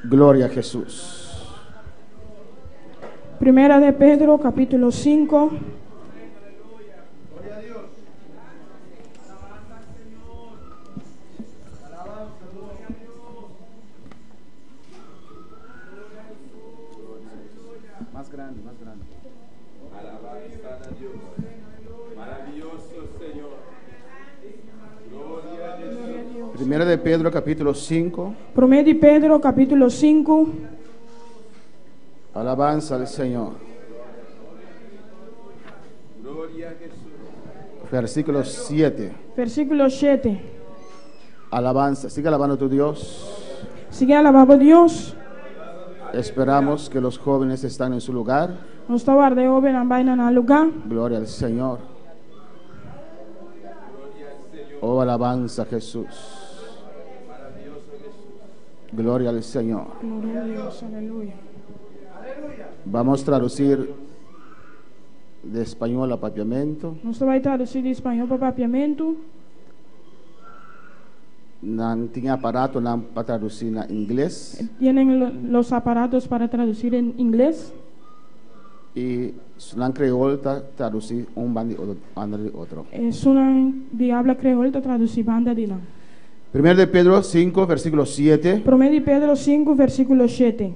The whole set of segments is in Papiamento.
Gloria a Jesús. Primera de Pedro, kapítulo 5. Más grande, más grande. Alabanza a Dios. Maravilloso Señor. Gloria a Jesús. Primera de Pedro capítulo 5. Promé di Pedro, kapítulo 5. Alabanza al Señor. Gloria a Jesús. Versículo 7. Versíkulo 7. Alabanza. Sigue alabando a tu Dios. Sigui alabá bo Dios. Esperamos que los jóvenes están en su lugar. Nos ta warda e hóbennan bai na nan lugá. Gloria al Señor. Oh, alabanza a Jesús. Gloria al Señor. Gloria a Dios, aleluya. Vamos a traducir de español a papiamento. Nos ta bai tradusí di spañó pa papiamentu. Nan tin aparatonan pa tradusí na ingles. Tienen los aparatos para traducir en inglés. I esunnan kreol ta tradusí un banda di otro, banda di otro. Esunnan di habla kreol ta tradusí banda di nan. Primero de Pedro 5, versículo 7. Promé di Pedro 5, versíkulo 7.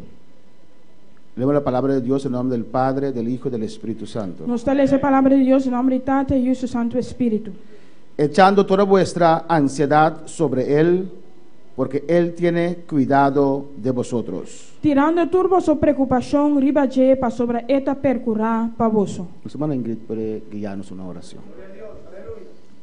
Leemos la palabra de Dios en nombre del Padre, del Hijo y del Espíritu Santo. Nos ta lesa e palabra di Dios den nòmber di Tata, Yu i su Santu Espíritu. Echando toda vuestra ansiedad sobre Él, porque Él tiene cuidado de vosotros. Tirando tur boso preokupashon riba dje pasobra e ta perkurá pa boso. Nos hermana Ingrid puede guiarnos una oración.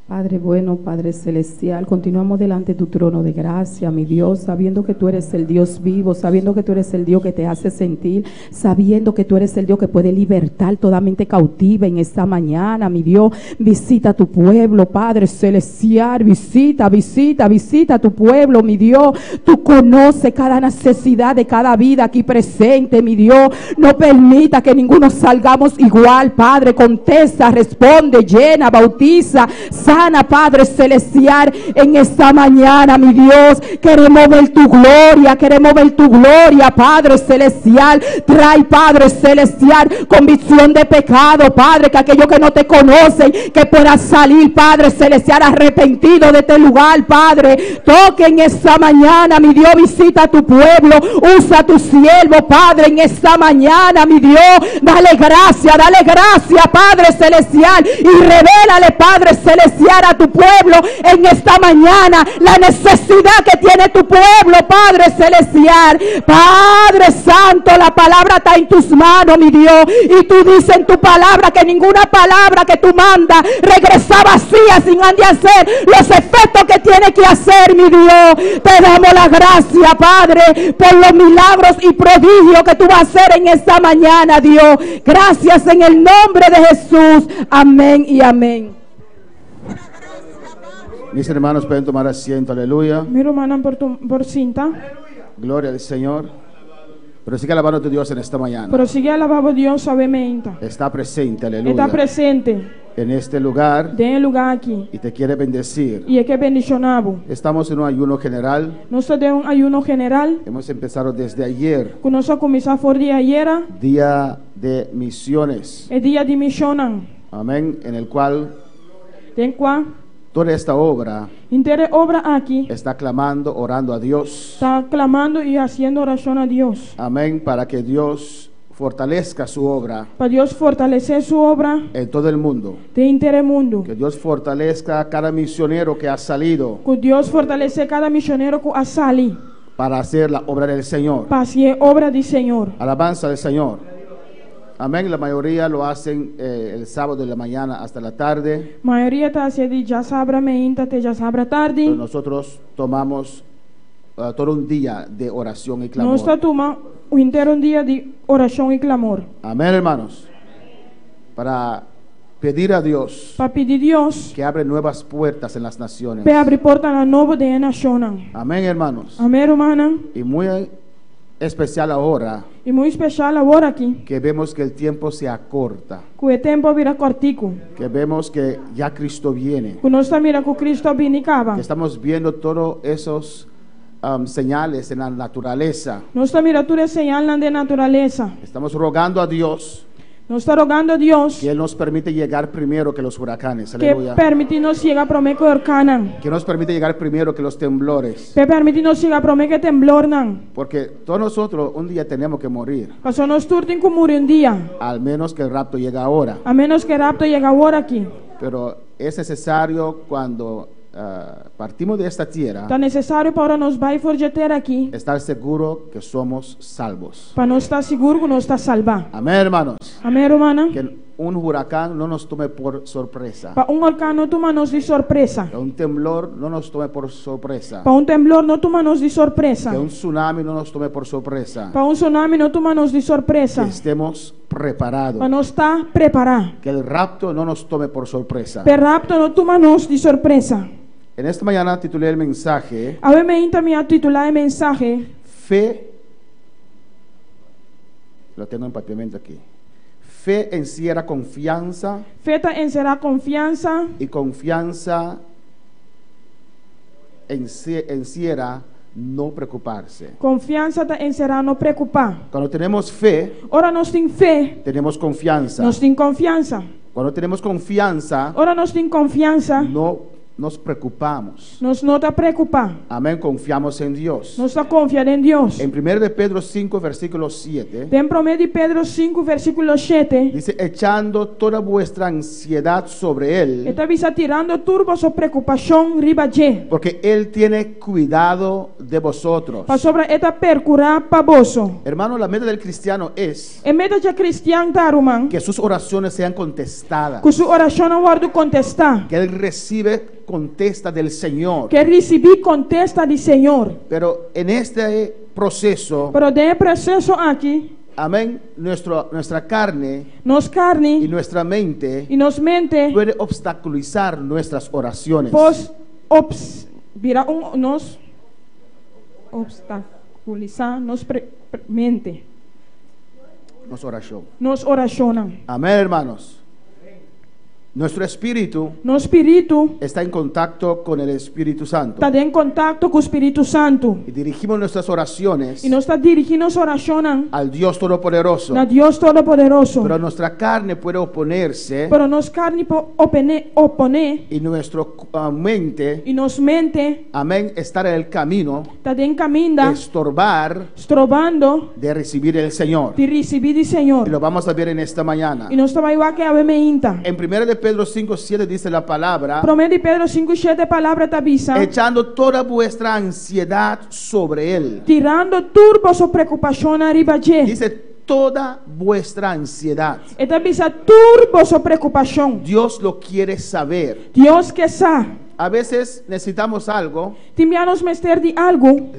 Padre bueno, Padre celestial, continuamos delante de tu trono de gracia, mi Dios, sabiendo que tú eres el Dios vivo, sabiendo que tú eres el Dios que te hace sentir, sabiendo que tú eres el Dios que puede libertar toda mente cautiva en esta mañana, mi Dios. Visita tu pueblo, Padre celestial, visita, visita, visita tu pueblo, mi Dios. Tú conoces cada necesidad de cada vida aquí presente, mi Dios. No permita que ninguno salgamos igual, Padre. Contesta, responde, llena, bautiza, sana, Padre celestial, en esta mañana, mi Dios. Queremos ver tu gloria, queremos ver tu gloria, Padre celestial. Trae, Padre celestial, convicción de pecado, Padre, que aquellos que no te conocen, que puedan salir, Padre celestial, arrepentido de este lugar, Padre. Toque en esta mañana, mi Dios, visita a tu pueblo, usa a tu siervo, Padre, en esta mañana, mi Dios. Dale gracia, dale gracia, Padre celestial, y revélale, Padre celestial, a tu pueblo en esta mañana la necesidad que tiene tu pueblo, Padre celestial. Padre Santo, la palabra está en tus manos, mi Dios, y tú dices en tu palabra que ninguna palabra que tú mandas regresa vacía sin antes hacer los efectos que tiene que hacer, mi Dios. Te damos la gracia, Padre, por los milagros y prodigios que tú vas a hacer en esta mañana, Dios. Gracias en el nombre de Jesús. Amén y amén. Mis hermanos pueden tomar asiento, aleluya. Mi rumannan por, tu, por sinta. Gloria al Señor. Pero sigue alabando a tu Dios en esta mañana. Pero sigui alabá bo Dios awe mainta. Está presente, aleluya. E ta presente. En este lugar. Den e lugá aki. Y te quiere bendecir. I e ke bendishoná bo. Estamos en un ayuno general. Nos ta den un ayuno general. Hemos empezado desde ayer. Ku nos a kuminsá for di ayera. Día de misiones. E dia di mishonnan. Amén. En el cual. Den kua. Toda esta obra. Henter e obra aki. Está clamando, orando a Dios. Ta clamando y haciendo oracion a Dios. Amén. Para que Dios fortalezca su obra. Pa Dios fortalece su obra. En todo el mundo. Den henter e mundu. Que Dios fortalezca a cada misionero que ha salido. Ku Dios fortalece kada misionero ku a sali. Para hacer la obra del Señor. Pa hasi e obra di Señor. Alabanza al Señor. Amén. La mayoría lo hacen eh, el sábado de la mañana hasta la tarde. Mayoria ta hasié di djasabra meinta te djasabra tardi. Pero nosotros tomamos eh, todo un día de oración y clamor. Nos ta tuma un henter un dia di orashon i klamor. Amén, hermanos. Para pedir a Dios Pa pidi Dios que abre nuevas puertas en las naciones. p'e abri portanan nobo den e nashonnan. Amén, hermanos. Amén, rumannan. Y muy especial ahora. I muy speshal awor aki. Que vemos que el tiempo se acorta. Ku e tempu a bira kòrtiku. Que vemos que ya Cristo viene. Ku nos ta mira ku Cristo a bini kaba. Que estamos viendo todos esos. señales en la naturaleza. Nos ta mira tur e señalnan den naturalesa. Estamos rogando a Dios Nos ta rogando Dios que Él nos permite llegar primero que los huracanes. ku E Aleluya. permití nos yega promé ku e orkannan. Que nos permite llegar primero que los temblores. Ku E permití nos yega promé ku e temblornan. Porque todos nosotros un día tenemos que morir. Paso nos tur tin ku muri un dia. Al menos que el rapto llegue ahora. A ménos ku e rapto yega awor aki. Pero es necesario cuando partimos de esta tierra Ta nesesario pa ora nos bai for di e tera aki, estar seguro que somos salvos. pa nos ta sigur ku nos ta salbá. Amén, hermanos. Amén, rumannan. Que un huracán no nos tome por sorpresa. Pa un orkan no tuma nos di sorpresa. Que un temblor no nos tome por sorpresa. Pa un temblor no tuma nos di sorpresa. Que un tsunami no nos tome por sorpresa. Pa un tsunami no tuma nos di sorpresa. Que estemos preparados. Pa nos ta prepará. Que el rapto no nos tome por sorpresa. Pa e rapto no tuma nos di sorpresa. En esta mañana titulé el mensaje Awe mainta mi a titulá e mensahe. Fe, lo tengo en papiamento aquí. Fe encierra confianza. Fe ta enserá konfiansa. Y confianza encierra no preocuparse. Konfiansa ta enserá no preokupá. Cuando tenemos fe, Ora nos tin fe, tenemos confianza. nos tin konfiansa. Cuando tenemos confianza, Ora nos tin konfiansa, no nos preocupamos. Nos no ta preokupá. Amén, confiamos en Dios. Nos ta konfia den Dios. En 1 de Pedro 5, versículo 7. Den promé di Pedro sinku, versíkulo shete. Dice, echando toda vuestra ansiedad sobre Él. E ta bisa tirando tur boso preokupashon riba dje. Porque Él tiene cuidado de vosotros. Pasobra e ta perkurá pa boso. Hermano, la meta del cristiano es. E meta dje kristian ta, ruman. Que sus oraciones sean contestadas. Ku su orashonnan wòrdu kontestá. Que él recibe contesta del Señor. Ku e risibí kontesta di Señor. Pero en este proceso. Pero den e proseso aki. Amén, nuestro, nuestra carne. Nos karni. Y nuestra mente. Y nos mente. Puede obstaculizar nuestras oraciones. Por obs, bira un nos obstakulisá nos pre, mente. Nos orashon. Nos orashonnan. Amén, hermanos. Nuestro espíritu Nos spiritu está en contacto con el Espíritu Santo. ta den kontakto ku Spiritu Santu. Y dirigimos nuestras oraciones I nos ta dirigí nos orashonnan al Dios Todopoderoso. na Dios Todopoderoso. Pero nuestra carne puede oponerse. Pero nos karni por opene, oponé. Y nuestro mente. I nos mente. Amén, estar en el camino. Ta den kaminda. Estorbar. Strobando. De recibir el Señor. Di risibí di Señor. Y lo vamos a ver en esta mañana. I nos ta bai wak e awe meinta. En 1 de Pedro 5, 7 dice la palabra. Promé di Pedro 5, 7 palabra ta bisa. Echando toda vuestra ansiedad sobre él. Tirando tur boso preokupashonnan riba dje. Dice toda vuestra ansiedad. E ta bisa tur boso preokupashon. Dios lo quiere saber. Dios ke sa. A veces necesitamos algo. Tin bia nos mester di algu.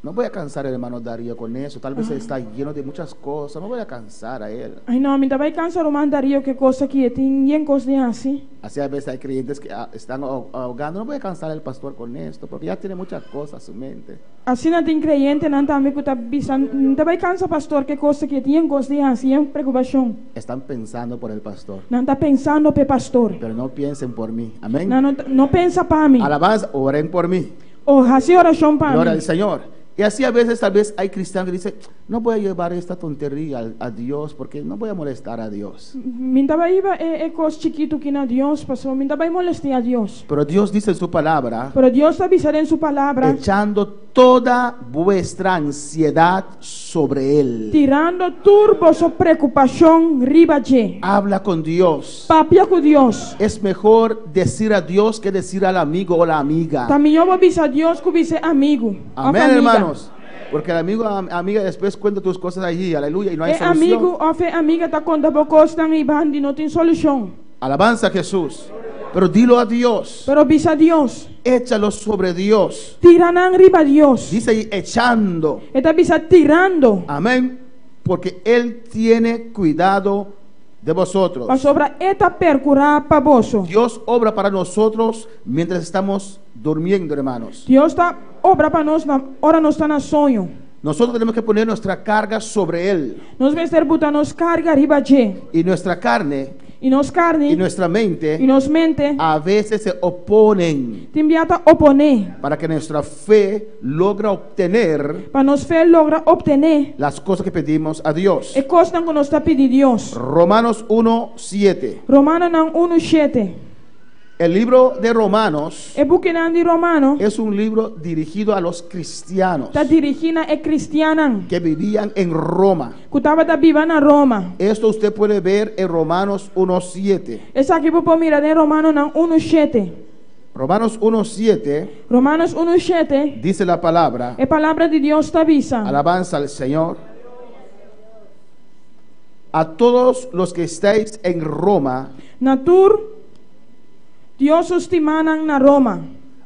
No voy a cansar al hermano Darío con eso, tal vez él está lleno de muchas cosas, no voy a cansar a él. Ay no, mi ta bai cansa ruman Darío ke cos aki, e tin yen cos di haci. Así a veces hay creyentes que están ahogando, no voy a cansar al pastor con esto, porque ya tiene muchas cosas en su mente. Asina tin creyentenan tambe cu ta bisa, mi ta bai cansa pastor ke cos aki, e tin yen cos di haci, yen preocupacion. Están pensando por el pastor. Nan ta pensando p'e pastor. Pero no piensen por mí, amén. Nan no ta, no pensa pa mi. Alabanza, oren por mí. O hasi orashon pa mi. Gloria al Señor. Y así a veces tal vez hay cristianos que dicen, no voy a llevar esta tontería a Dios porque no voy a molestar a Dios. Mi n'ta bai hiba e e kos chikitu ki na Dios, pasobra mi n'ta bai molestia Dios. Pero Dios dice en su palabra, Pero Dios ta bisa den su palabra, echando toda vuestra ansiedad sobre Él. Tirando tur boso preokupashon riba dje. Habla con Dios. Papia ku Dios. Es mejor decir a Dios que decir al amigo o la amiga. Ta mihó bo bisa Dios ku bisa e amigu òf Amén, amiga. hermanos. Porque el amigo o amiga después cuenta tus cosas allí, aleluya, y no hay E solución. amigu òf e amiga ta konta bo kosnan i bandi no tin solushon. Alabanza a Jesús. Pero dilo a Dios. Pero bisa Dios. Échalo sobre Dios. Tira nan riba Dios. Dice ahí, echando. E ta bisa tirando. Amén. Porque Él tiene cuidado de vosotros. Pasobra E ta percurá pa boso. Dios obra para nosotros mientras estamos durmiendo, hermanos. Dios ta obra pa nos na ora nos ta na soño. Nosotros tenemos que poner nuestra carga sobre Él. Nos mester buta nos carga riba dje. Y nuestra carne. I nos y karni nuestra i mente nos mente a veces se oponen tin bia ta oponé para que nuestra fe logra obtener pa nos fe logra obtené las cosas que pedimos a Dios. e kosnan ku nos ta pidi Dios. Romanos 1, 7. Romanonan 1, 7. El libro de Romanos E bukinan di Romano es un libro dirigido a los cristianos ta dirigí na e kristiannan que vivían en Roma. ku tabata biba na Roma. Esto usted puede ver en Romanos 1.7. Esaki bo por mira den Romanonan 1, 7. Romanos 1.7 Romanos 1, 7, dice la palabra, e palabra di Dios ta bisa. alabanza al Señor. A todos los que estáis en Roma, Na tur Dios su stimánan na Roma.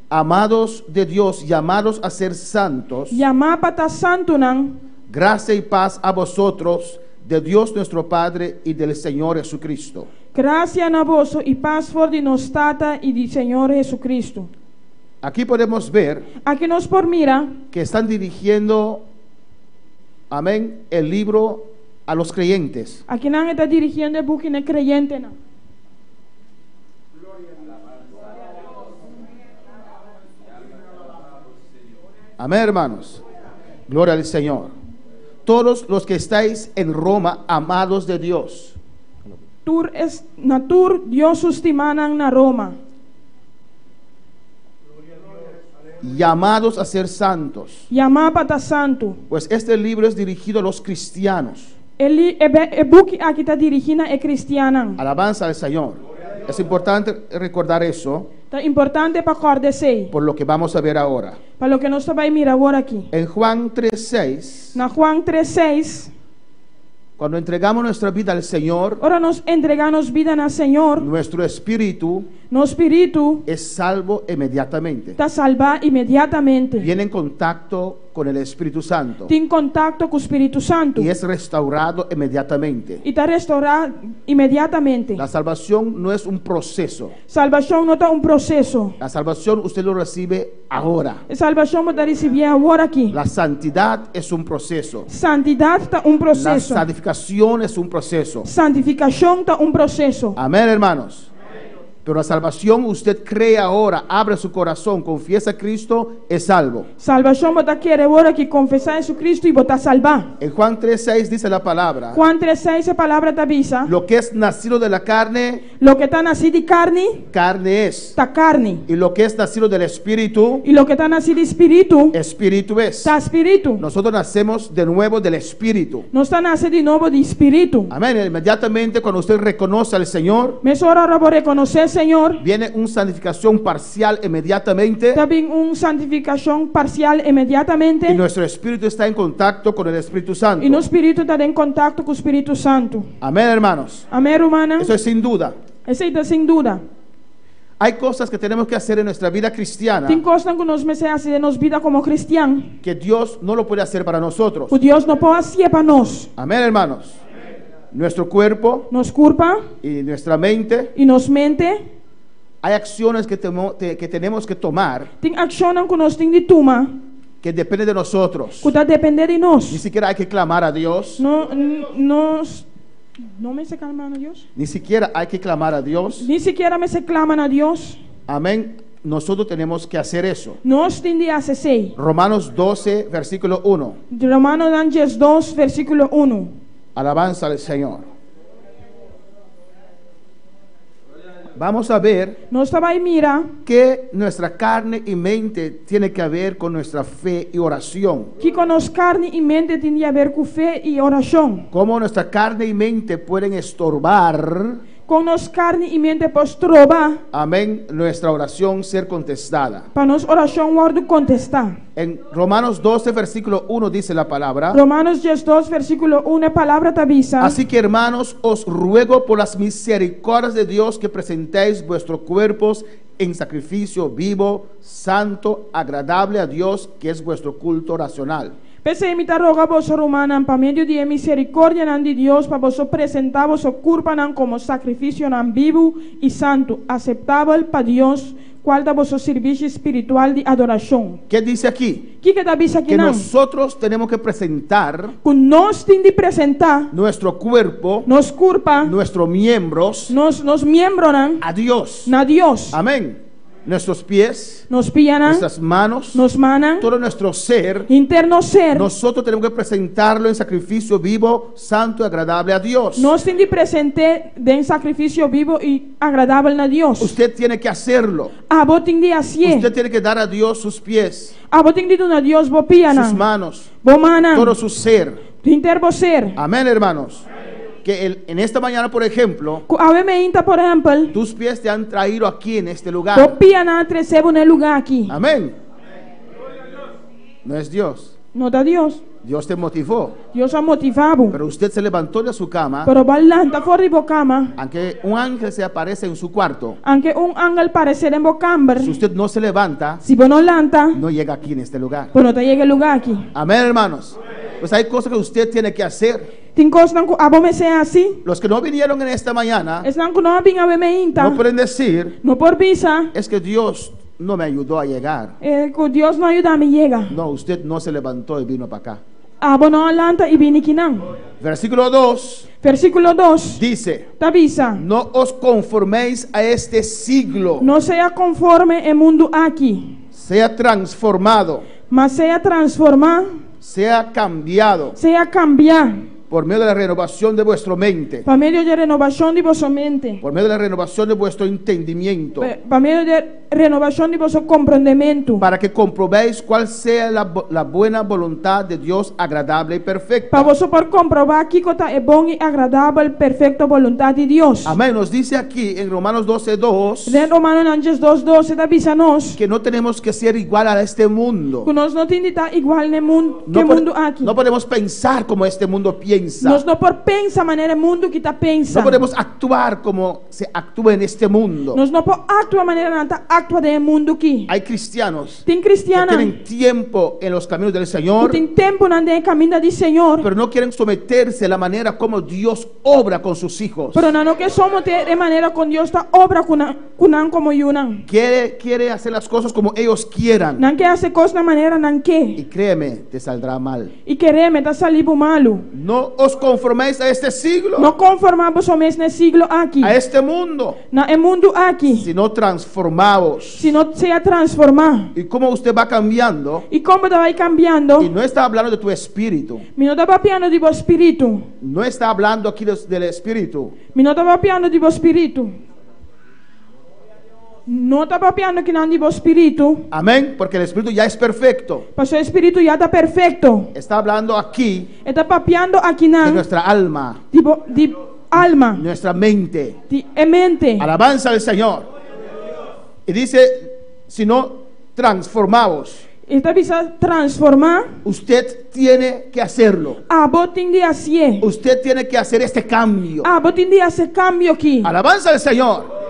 amados de Dios, llamados a ser santos, Yamá pa ta santunan, gracia y paz a vosotros, de Dios nuestro Padre y del Señor Jesucristo. Grasia na boso i pas for di nos Tata i di Señor Hesukristu. Aquí podemos ver Aki nos por mira que están dirigiendo, amén, el libro a los creyentes. Akinan e ta dirigiendo e buki na e kreyentenan. Amén, hermanos. Gloria al Señor. Todos los que estáis en Roma, amados de Dios. Tur es na tur Dios su stimánan na Roma. Llamados a ser santos. Yamá pa ta santu. Pues este libro es dirigido a los cristianos. E li e be e buki aki ta dirigí na e kristiannan. Alabanza al Señor. Es importante recordar eso Ta importante pa kòrda esei, por lo que vamos a ver ahora. pa loke nos ta bai mira awor aki. En Juan 3:6, Na Juan tres seis, cuando entregamos nuestra vida al Señor, ora nos entregá nos bida na Señor, nuestro espíritu nos spiritu es salvo inmediatamente. ta salbá inmediatamente. Viene en contacto con el Espíritu Santo Tin kontakto ku Spiritu Santu y es restaurado inmediatamente. i ta restourá inmediatamente. La salvación no es un proceso. Salbashon no ta un proseso. La salvación usted lo recibe ahora. E salbashon bo ta risibié awor aki. La santidad es un proceso. Santidat ta un La proseso. santificación es un proceso. Santifikashon ta un proseso. Amén, hermanos. Pero la salvación usted cree ahora, abre su corazón, confiesa a Cristo, es salvo. Salbashon bo ta kere awor aki, konfesá Jesucristo i bo ta salbá. En Juan 3:6 dice la palabra, Juan 3:6 e palabra ta bisa, lo que es nacido de la carne, Loke ta nasí di karni, carne es. ta karni. Y lo que es nacido del Espíritu, I loke ta nasí di spiritu, Espíritu es. ta spiritu. Nosotros nacemos de nuevo del Espíritu. Nos ta nase di nobo di spiritu. Amén. Inmediatamente cuando usted reconoce al Señor, Mesora ora bo rekonosé Señor, viene una santificación parcial inmediatamente. ta bin un santifikashon parsial inmediatamente. Y nuestro espíritu está en contacto con el Espíritu Santo. I nos spiritu ta den kontakto ku Spiritu Santu. Amén, hermanos. Amén, rumannan. Eso es sin duda. Esei ta sin duda. Hay cosas que tenemos que hacer en nuestra vida cristiana Tin kosnan ku nos mester hasi den nos bida komo kristian, que Dios no lo puede hacer para nosotros. ku Dios no por hasié pa nos. Amén, hermanos. Nuestro cuerpo Nos kurpa y nuestra mente, i nos mente hay acciones que, que tenemos que tomar tin akshonnan ku nos tin di tuma que dependen de nosotros. ku ta dependé di nos. Ni siquiera hay que clamar a Dios. No, nos no mester klama na Dios. Ni siquiera hay que clamar a Dios. Ni sikiera mester klama na Dios. Amén. Nosotros tenemos que hacer eso. Nos tin di hasi esei. Romanos 12, versículo 1. Romanonan 12, versíkulo 1. Alabanza al Señor. Vamos a ver Nos ta bai mira qué nuestra carne y mente tiene que ver con nuestra fe y oración. kiko nos karni i mente tin di haber ku fe i orashon. Cómo nuestra carne y mente pueden estorbar, Kon nos karni i mente por stroba amén, nuestra oración ser contestada. pa nos orashon wòrdu kontestá. En Romanos 12, versículo 1 dice la palabra. Romanos 12, versíkulo 1, e palabra ta bisa. Así que hermanos, os ruego por las misericordias de Dios que presentéis vuestros cuerpos en sacrificio vivo, santo, agradable a Dios, que es vuestro culto racional. P'esei mi ta roga boso, rumannan, pa medio di e miserikòrdianan di Dios, pa boso presentá boso kurpanan komo sakrifisionan bibu i santu, aseptabel pa Dios, Kual ta boso sirbishi spiritual di adorashon. ¿Qué dice aquí? Kiko e ta bisa Que akinan? nosotros tenemos que presentar Ku nos tin di presentá nuestro cuerpo, nos kurpa, nuestros miembros nos nos miembronan a Dios. na Dios. Amén. Nuestros pies, Nos pianan, nuestras manos, nos mannan, todo nuestro ser, henter nos ser. nosotros tenemos que presentarlo en sacrificio vivo, santo y agradable a Dios. Nos tin di present'é den sakrifisio bibu i agradabel na Dios. Usted tiene que hacerlo. Abo tin di hasié. Usted tiene que dar a Dios sus pies, Abo tin di duna Dios bo sus pianan, manos, bo mannan, todo su ser. henter bo ser. Amén, hermanos. Que en esta mañana, por ejemplo, Ku awe meinta, por ehèmpel, tus pies te han traído aquí en este bo lugar. pianan a trese bo na e lugá aki. Amén. No es Dios. No ta Dios. Dios te motivó. Dios a motivá bo. Pero usted se levantó de su cama, Pero bo a lanta for di bo kama. aunque un ángel se aparece en su cuarto. Aunke un angel paresé den bo kamber. Si usted no se levanta, Si bo no lanta, no llega aquí en este lugar. bo no ta yega e lugá aki. Amén, hermanos. Pues hay cosas que usted tiene que hacer. Tin kosnan ku abo mester hasi. Los que no vinieron en esta mañana Esnan ku no a bin awe meinta. no pueden decir, No por bisa es que Dios no me ayudó a llegar. ku Dios no a yuda mi yega. No, usted no se levantó y vino para acá. Abo no a lanta i bini akinan. Versículo 2 Versíkulo 2 dice, ta bisa. no os conforméis a este siglo, No sea konforme e mundu aki, sea transformado, ma sea transformá, sea cambiado sea kambiá por medio de la renovación de vuestra mente, pa medio di renovashon di boso mente, por medio de la renovación de vuestro entendimiento, pa medio di renovashon di boso komprondementu, para que comprobéis cuál sea la buena voluntad de Dios agradable y perfecta. Pa boso por komprobá kiko ta e bon i agradabel perfekto boluntat di Dios. Amén. Nos dice aquí en Romanos 12:2 Den Romanonan 12, 2 ta bisa nos que no tenemos que ser igual a este mundo. ku nos no tin di ta igual na e mundu, No, ku e mundu aki. no podemos pensar como este mundo piensa. Nos no por pensa manera e mundu aki ta pensa. No podemos actuar como se actúa en este mundo. Nos no por aktua manera nan ta aktua den e mundu aki. Hay cristianos Tin que kristiannan tienen tiempo en los caminos del ku Señor, tin tempu nan den e kaminda di Señor, pero no quieren someterse a la manera como Dios obra con sus hijos. pero nan no ke someté e manera kon Dios ta obra ku nan, ku nan komo yunan. Quiere hacer las cosas como ellos quieran. Nan ke hasi kos na manera nan ke. Y créeme, te saldrá mal. I kere mi, ta sali bo malu. No os conforméis a este siglo, No konformá boso mes na e siglo aki, a este mundo, na e mundu aki, sino transformaos. sino sea transformá. Y cómo usted va cambiando, I kon bo ta bai kambiando, y no está hablando de tu espíritu, mi no ta papiando di bo spiritu, no está hablando aquí del espíritu, mi no ta papiando di bo spiritu. No ta papiando akinan di bo spiritu, Amén, porque el espíritu ya es perfecto. pasobra e spiritu ya ta perfekto. Está hablando aquí E ta papiando aki de nan nuestra alma, di bo, di alma, nuestra mente. di e mente. Alabanza al Señor. Y dice, sino transformaos. E ta bisa transformá. Usted tiene que hacerlo. Abo tin di hasié. Usted tiene que hacer este cambio. Abo tin di hasi e kambio aki. Alabanza al Señor.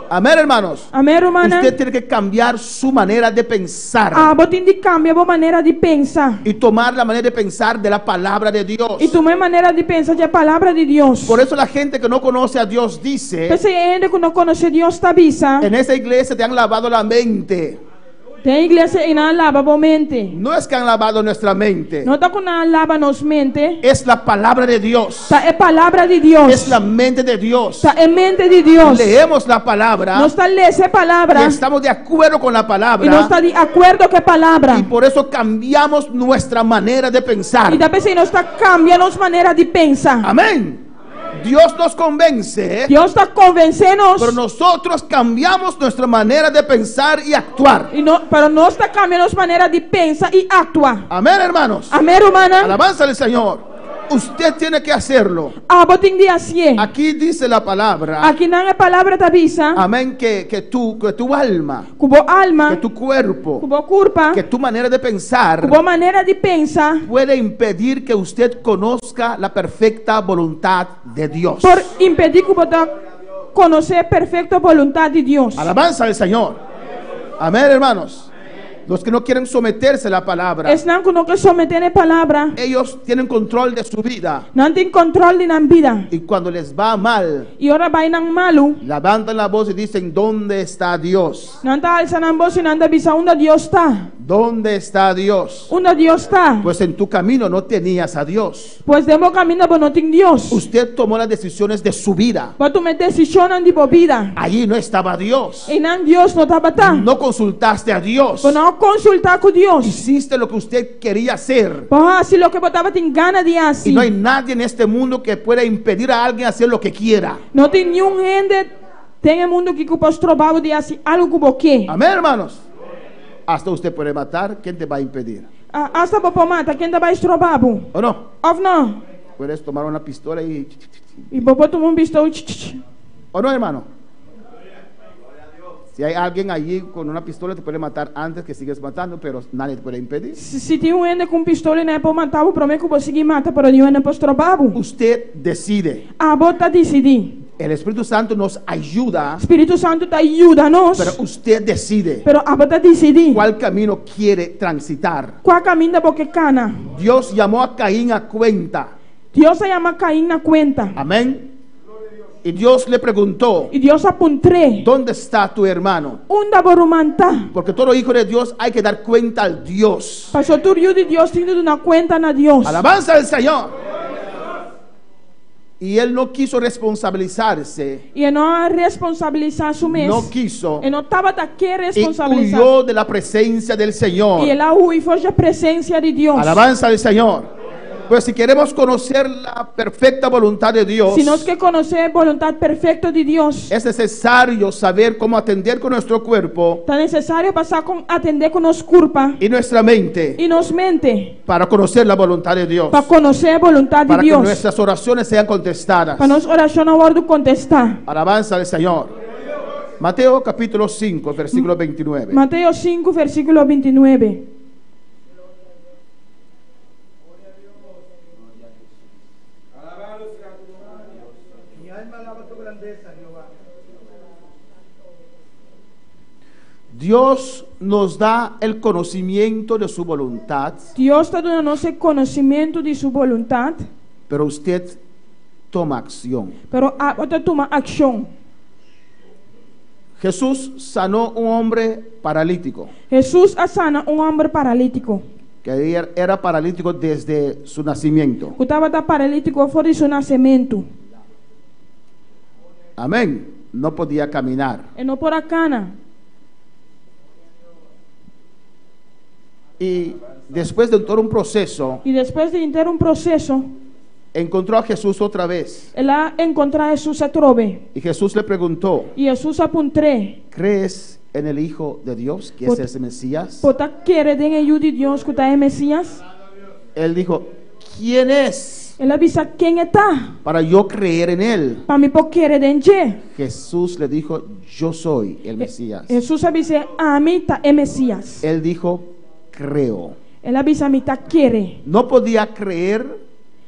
Amén, hermanos. Amèn, rumannan. Usted tiene que cambiar su manera de pensar Abo tin di kambia bo manera di pensa. y tomar la manera de pensar de la palabra de Dios. I tuma e manera di pensa di e palabra di Dios. Por eso la gente que no conoce a Dios dice, P'esei hende ku no konosé Dios ta bisa. en esa iglesia te han lavado la mente. Den e iglesia ei nan a laba bo mente. No es que han lavado nuestra mente, No ta ku nan a laba nos mente. es la palabra de Dios, Ta e palabra di Dios. es la mente de Dios. Ta e mente di Dios. Leemos la palabra Nos ta lesa e y palabra. estamos de acuerdo con la I palabra nos ta di akuerdo ku e palabra. y por eso cambiamos nuestra manera de pensar. I ta p'esei nos ta kambia nos manera di pensa. Amén. Dios nos convence, Dios ta konvensé nos. pero nosotros cambiamos nuestra manera de pensar y actuar. I no, pero nos ta kambia nos manera di pensa i aktua. Amén, hermanos. Amèn, rumannan. Alabanza al Señor. Usted tiene que hacerlo. Abo tin di hasié. Aquí dice la palabra. Akinan e palabra ta bisa. Amén, que tu alma, Ku bo alma, que tu cuerpo, ku bo kurpa, que tu manera de pensar ku bo manera di pensa, puede impedir que usted conozca la perfecta voluntad de Dios. por impedí ku bo ta konosé perfekto boluntat di Dios. Alabanza al Señor. Amén, hermanos. Los que no quieren someterse a la palabra, Esnan ku no ke someté na e palabra, ellos tienen control de su vida. Nan tin kòntròl di nan bida. Y cuando les va mal, I ora bai nan malu, levantan la voz y dicen, ¿dónde está Dios? Nan ta alsa nan bos i nan ta bisa, Unda Dios ta? ¿Dónde está Dios? Unda Dios ta? Pues en tu camino no tenías a Dios. Pues den bo kaminda bo no tin Dios. Usted tomó las decisiones de su vida. Bo a tuma e desishonnan di bo bida. Allí no estaba Dios. Einan Dios no tabata. No consultaste a Dios. Bo no a konsultá ku Dios. Hiciste lo que usted quería hacer. Bo a hasi loke bo tabatin gana di hasi. Y no hay nadie en este mundo que pueda impedir a alguien hacer lo que quiera. No tin niun hende den e mundu aki ku por stroba bo di hasi algu ku bo ke. Amén, hermanos. Hasta usted puede matar, ¿quién te va a impedir? Hasta bo por mata, ken ta bai stroba bo? ¿O no? Òf no? Puedes tomar una pistola y... I bo por tuma un pistol y... ¿O no, hermano? Si hay alguien allí con una pistola te puede matar antes que sigues matando, pero nadie te puede impedir. Si tin un hende ku un pistol i nan e por mata bo promé ku bo sigui mata, pero niun hende por stroba bo. Usted decide. Abo ta disidí. El Espíritu Santo nos ayuda. Spiritu Santu ta yuda nos. Pero usted decide. Pero abo ta disidí. Cuál camino quiere transitar. Kua kaminda bo ke kana. Dios llamó a Caín a cuenta. Dios a yama Caín na kuenta. Amén. Y Dios le preguntó. Y Dios a puntr'é. ¿Dónde está tu hermano? Unda bo ruman ta? Porque todo hijo de Dios hay que dar cuenta al Dios. Pasobra tur yu di Dios tin di duna kuenta na Dios. Alabanza al Señor. Y él no quiso responsabilizarse. Y e no a responsabilisá su mes. No quiso. E no tabata ke Y responsabilisá. huyó de la presencia del Señor. Y el a hui for dje presencia di Dios. Alabanza al Señor. Pues si queremos conocer la perfecta voluntad de Dios, Si nos ke konosé e boluntat perfekto di Dios, es necesario saber cómo atender con nuestro cuerpo ta nesesario pa sa kon atendé ku nos kurpa y nuestra mente i nos mente para conocer la voluntad de Dios, pa konosé e boluntat di para que Dios, nuestras oraciones sean contestadas. pa nos orashonnan wòrdu kontestá. Alabanza al Señor. Mateo capítulo 5, versículo 29. Mateo sinku, versíkulo bintinuebe. Dios nos da el conocimiento de su voluntad. Dios ta duna nos e conocimiento di su voluntad. Pero usted toma acción. Pero abo ta tuma accion. Jesús sanó un hombre paralítico. Jesús a sana un homber paralítico. Que era paralítico desde su nacimiento. Ku tabata paralítiko for di su nasementu. Amén. No podía caminar. E no por a kana. Y después de todo un proceso. I despues di henter un proseso. Encontró a Jesús otra vez. El a enkontrá Hesus atrobe. Y Jesús le preguntó. I Hesus a puntr'é. ¿Crees en el Hijo de Dios, que es el Mesías? Bo ta kere den e Yu di Dios ku ta e Mesías? Él dijo, ¿quién es? El a bisa, Ken e ta? Para yo creer en él. Pa mi por kere den dje. Jesús le dijo, Yo soy el Mesías. Hesus a bis'é, Ami ta e Mesías. Él dijo, Creo. El a bisa, Mi ta kere. No podía creer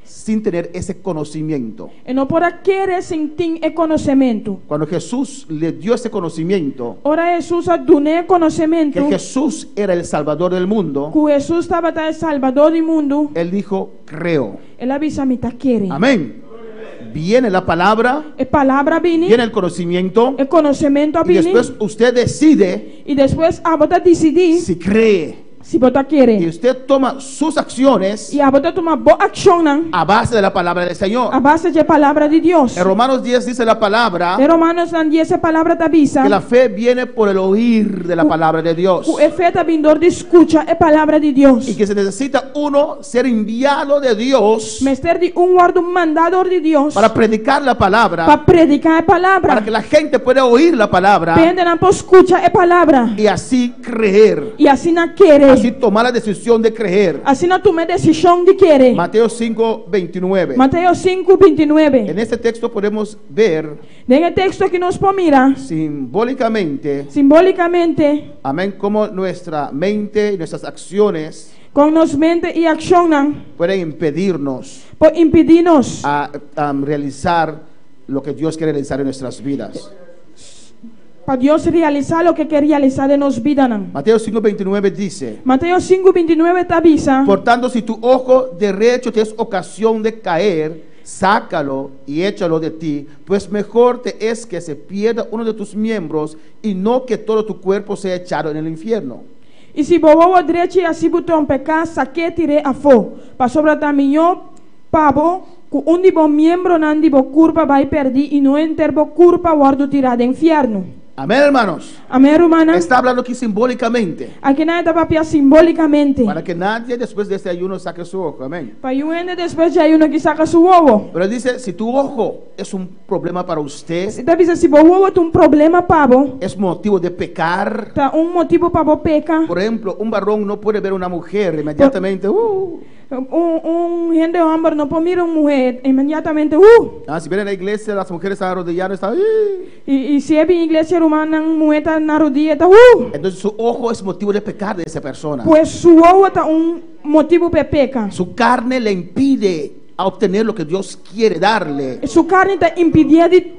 sin tener ese conocimiento. E no por a kere sin tin e konosementu. Cuando Jesús le dio ese conocimiento, Ora Hesus a dun'é e konosementu, que Jesús era el Salvador del mundo, ku Hesus tabata e Salbador di mundu, él dijo, creo. El a bisa, Mi ta kere. Amén. Viene la palabra, E palabra a bini, viene el conocimiento, e konosementu a y bini, después usted decide i despues abo ta disidí si cree. Si bo ta kere. Y usted toma sus acciones I abo ta tuma bo akshonnan a base de la palabra del Señor. a base dje palabra di Dios. En Romanos 10 dice la palabra Den Romanonan dies e palabra ta bisa que la fe viene por el oír de la palabra de Dios. ku e fe ta bin dor di skucha e palabra di Dios. Y que se necesita uno ser enviado de Dios Mester di un wòrdu mandá dor di Dios para predicar la palabra, pa prediká e palabra. para que la gente pueda oír la palabra Pa hendenan por skucha e palabra. y así creer. I asina kere. Así tomar la decisión de creer. Asina tuma e desishon di kere. Mateo 5, 29. Mateo sinku, bintinuebe. En este texto podemos ver Den e teksto aki nos por mira. Simbólicamente. Simbólikamente. Amén, como nuestra mente y nuestras acciones. Kon nos mente i akshonnan. Pueden impedirnos. Por impidí nos. A realizar lo que Dios quiere realizar en nuestras vidas. Pa Dios realisá loke E ke realisá den nos bidanan. Mateo 5:29 dice: Mateo 5:29 ta bisa. Por tanto, si tu ojo derecho te es ocasión de caer, sácalo y échalo de ti, pues mejor te es que se pierda uno de tus miembros y no que todo tu cuerpo sea echado en el infierno. I si bo wowo drechi hasi bo trompeká, sak'é tir'é afó, pasobra ta mihó pa bo ku un di bo miembronan di bo kurpa bai pèrdí i no henter bo kurpa wòrdu tirá den fièrnu. Amén, hermanos. Amén, rumannan. Está hablando aquí simbólicamente. Akinan e ta papia simbólikamente. Para que nadie después de este ayuno saque su ojo. Amén. Pa niun hende despues di ayuno aki saka su wowo. Pero dice, si tu ojo es un problema para usted, E ta bisa si bo wowo ta un problema pa bo, es motivo de pecar. Ta un motibu pa bo peka. Por ejemplo, un varón no puede ver una mujer inmediatamente. Un un hende hòmber no por mira un muhé inmediatamente, uh! Ah, si viene a la iglesia, las mujeres están arrodilladas, están, "Ih". I, i si e bin iglesia rumannan muhé ta na rodia e ta, uh! Entonces su ojo es motivo de pecar de esa persona. Pues su wowo ta un motibu pa e peka. Su carne le impide a obtener lo que Dios quiere darle. Su karni ta impidié di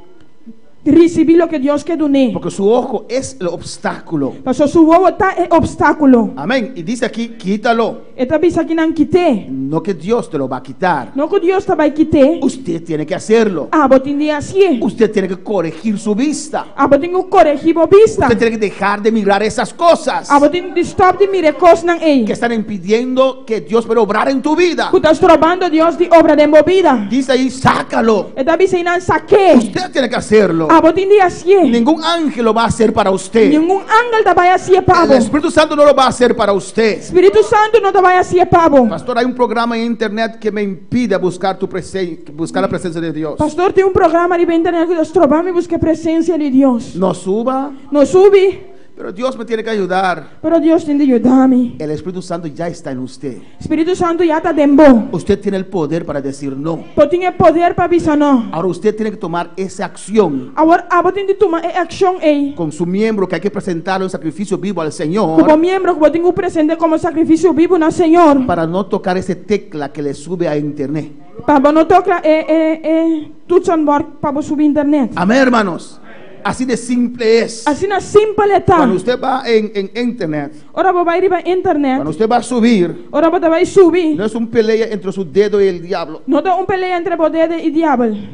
risibí loke Dios ke dun'é. Porque su ojo es el obstáculo. Pasobra su wowo ta e opstákulo. Amén. Y dice aquí, quítalo. E ta bisa akinan, Kit'é. No que Dios te lo va a quitar. No ku Dios ta bai kit'é. Usted tiene que hacerlo. Abo tin di hasié. Usted tiene que corregir su vista. Abo tin ku koregí bo bista. Usted tiene que dejar de mirar esas cosas. Abo tin di stòp di mira e kosnan ei. Que están impidiendo que Dios pueda obrar en tu vida. Ku ta strobando Dios di obra den bo bida. Dice ahí, sácalo. E ta bisa einan, Sak'é. Usted tiene que hacerlo. Abo tin di hasié. Ningún ángel lo va a hacer para usted. Ningun angel ta bai hasié pa El bo. Espíritu Santo no lo va a hacer para usted. Spiritu Santu no ta bai hasié pa bo. Pastor, hay un programa en internet que me impide buscar tu presen buscar la presencia de Dios. Pastor, tin un programa riba internet ku ta stroba mi buska e presensia di Dios. No suba. No subi. Pero Dios me tiene que ayudar. Pero Dios tin di yuda mi. El Espíritu Santo ya está en usted. Spiritu Santu ya ta den bo. Usted tiene el poder para decir no. Bo tin e poder pa bisa no. Ahora usted tiene que tomar esa acción. Awor abo tin di tuma e akshon ei. Con su miembro que hay que presentarlo en sacrificio vivo al Señor. Ku bo miembro ku bo tin ku present'é komo sakrifisio bibu na Señor. Para no tocar ese tecla que le sube a internet. Pa bo no toka e e e toetsenbord pa bo subi internet. Amén, hermanos. Así de simple es. Asina simpel e ta. Cuando usted va en, en internet, Ora bo bai riba internet, cuando usted va a subir, ora bo ta bai subi, no es un pelea entre su dedo y el diablo. no ta un pelea entre bo dede i diabel.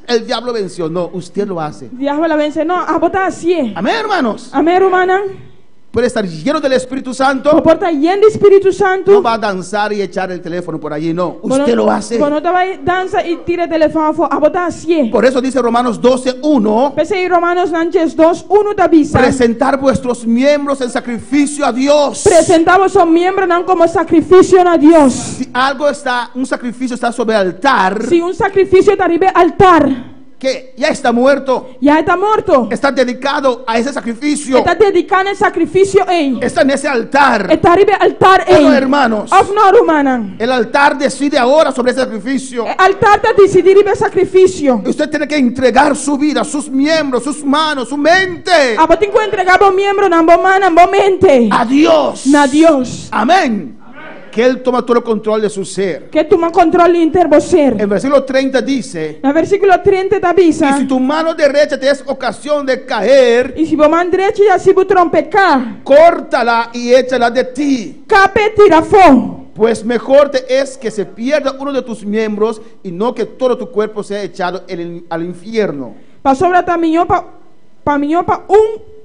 El diablo venció. No, usted lo hace. Diabel a vense. No, abo ta hasié. Amén, hermanos. Amén, rumannan. Puede estar lleno del Espíritu Bo Santo. por ta yen di Spiritu Santu. No va a danzar y echar el teléfono por allí, no. Bo no- Usted lo hace. Bo no ta bai dansa i tira e telefòn afó. Abo ta hasié. Por eso dice Romanos 12:1, P'esei Romanonan 12, unu ta bisa. Presentar vuestros miembros en sacrificio a Dios. Presentá boso miembronan komo sakrifisio na Dios. Si algo está, un sacrificio está sobre el altar, Si un sakrifisio ta riba e altar. que ya está muerto, Ya e ta morto. está dedicado a ese sacrificio, E ta dediká na e sakrifisio ei. está en ese altar. E ta riba e altar ei. Oh, hermanos. Òf no, rumannan? El altar decide ahora sobre ese sacrificio. E altar ta disidí riba e sakrifisio. Usted tiene que entregar su vida, sus miembros, sus manos, su mente Abo tin ku entregá bo miembronan, bo mannan, bo mente a Dios. na Dios. Amén. Que Él toma todo el control de su ser. Ku e tuma kontròl di henter bo ser. En versículo 30 dice, Na versíkulo 30 ta bisa. y si tu mano derecha te es ocasión de caer, I si bo man drechi ta hasi bo trompeká, córtala y échala de ti. Kap e tira afó. Pues mejor te es que se pierda uno de tus miembros y no que todo tu cuerpo sea echado en el- al infierno. Pasobra ta mihó pa pa mihó pa un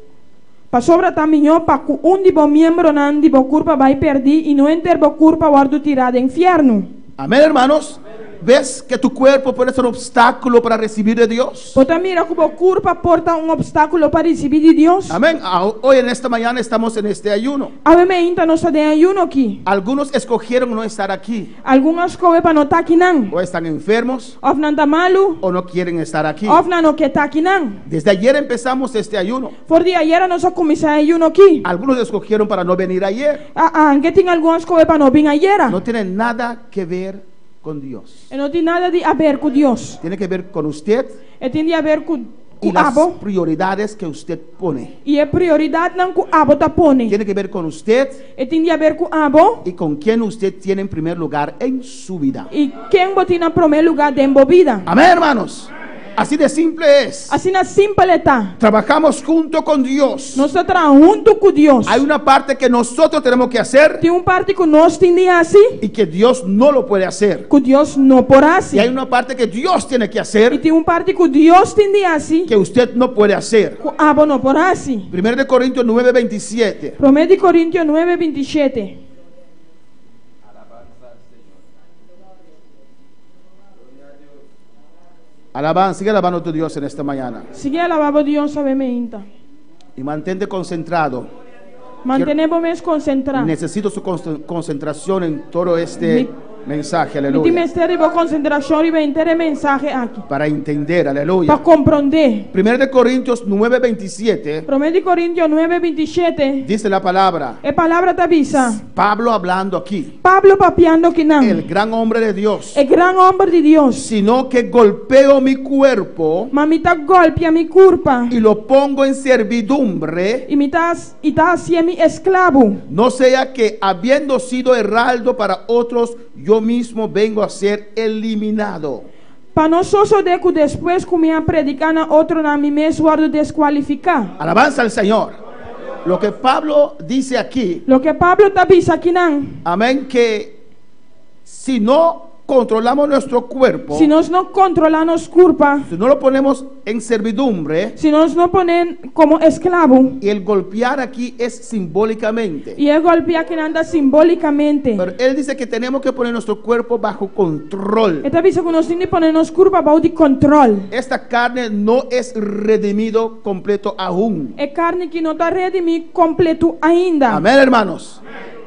Pasobra ta mihó pa ku un di bo miembronan di bo kurpa bai pèrdí i no henter bo kurpa wòrdu tirá den fièrnu. Amén, hermanos. ¿Ves que tu cuerpo puede ser obstáculo para recibir de Dios? Bo ta mira ku bo kurpa por ta un opstákulo pa risibí di Dios? Amén. Ah, Hoy en esta mañana estamos en este ayuno. Awe meinta nos ta den ayuno aki. Algunos escogieron no estar aquí. Algun a skohe pa no ta akinan. O están enfermos Òf nan ta malu. o no quieren estar aquí. Òf nan no ke ta akinan. Desde ayer empezamos este ayuno. For di ayera nos a kuminsá e ayuno aki. Algunos escogieron para no venir ayer. A Anke tin algun a skohe pa no bin ayera. No tiene nada que ver con Dios. E no tin nada di haber ku Dios. Tiene que ver con usted E tin di haber ku y ku las abo prioridades que usted pone. i e prioridatnan ku abo ta pone. Tiene que ver con usted E tin di haber ku abo y con quién usted tiene en primer lugar en su vida. i ken bo tin na promé lugá den bo bida. Amén, hermanos. Así de simple es. Asina simpel e ta. Trabajamos junto con Dios. Nos ta traha huntu ku Dios. Hay una parte que nosotros tenemos que hacer Tin un parti ku nos tin di hasi y que Dios no lo puede hacer. ku Dios no por hasi. Y hay una parte que Dios tiene que I hacer tin un parti ku Dios tin di hasi que usted no puede hacer. ku abo no por hasi. 1 de Corintios 9, 27. Promé di Korintio 9, 27. Alabanza al Señor. Gloria a Dios. Alabanza, sigue alabando a tu Dios en esta mañana. Sigui alabá bo Dios awe meinta. Y mantente concentrado. Mantené bo mes konsentrá. Necesito su concentración en todo este mensaje, Mi tin aleluya. mester di bo konsentrashon riba henter e mensahe aki. Para entender, Pa aleluya. komprondé. 1 de Corintios 9, 27 Promé di Korintio 9, 27. dice la palabra. E palabra ta bisa. Pablo hablando aquí, Pablo papiando akinan. el gran hombre de Dios, E gran hòmber di Dios. sino que golpeo mi cuerpo Ma mi ta gòlpia mi kurpa. y lo pongo en servidumbre, I mi ta i ta hasié mi esklabo. no sea que habiendo sido heraldo para otros, yo mismo vengo a ser eliminado. Pa no sosodé ku despues ku mi a prediká na otronan mi mes wòrdu deskualifiká. Alabanza al Señor. Lo que Pablo dice aquí, Loke Pablo ta bisa akinan, amén, que si no controlamos nuestro cuerpo, si nos no kontrolá nos kurpa, si no lo ponemos en servidumbre, si nos no pon'é komo esklabo, y el golpear aquí es simbólicamente. i e gòlpia akinan ta simbólikamente. Pero él dice que tenemos que poner nuestro cuerpo bajo control. E ta bisa ku nos tin di pone nos kurpa bou di kòntròl. Esta carne no es redimido completo aún. E karni akí no ta redimí kompletu ainda. Amén, hermanos.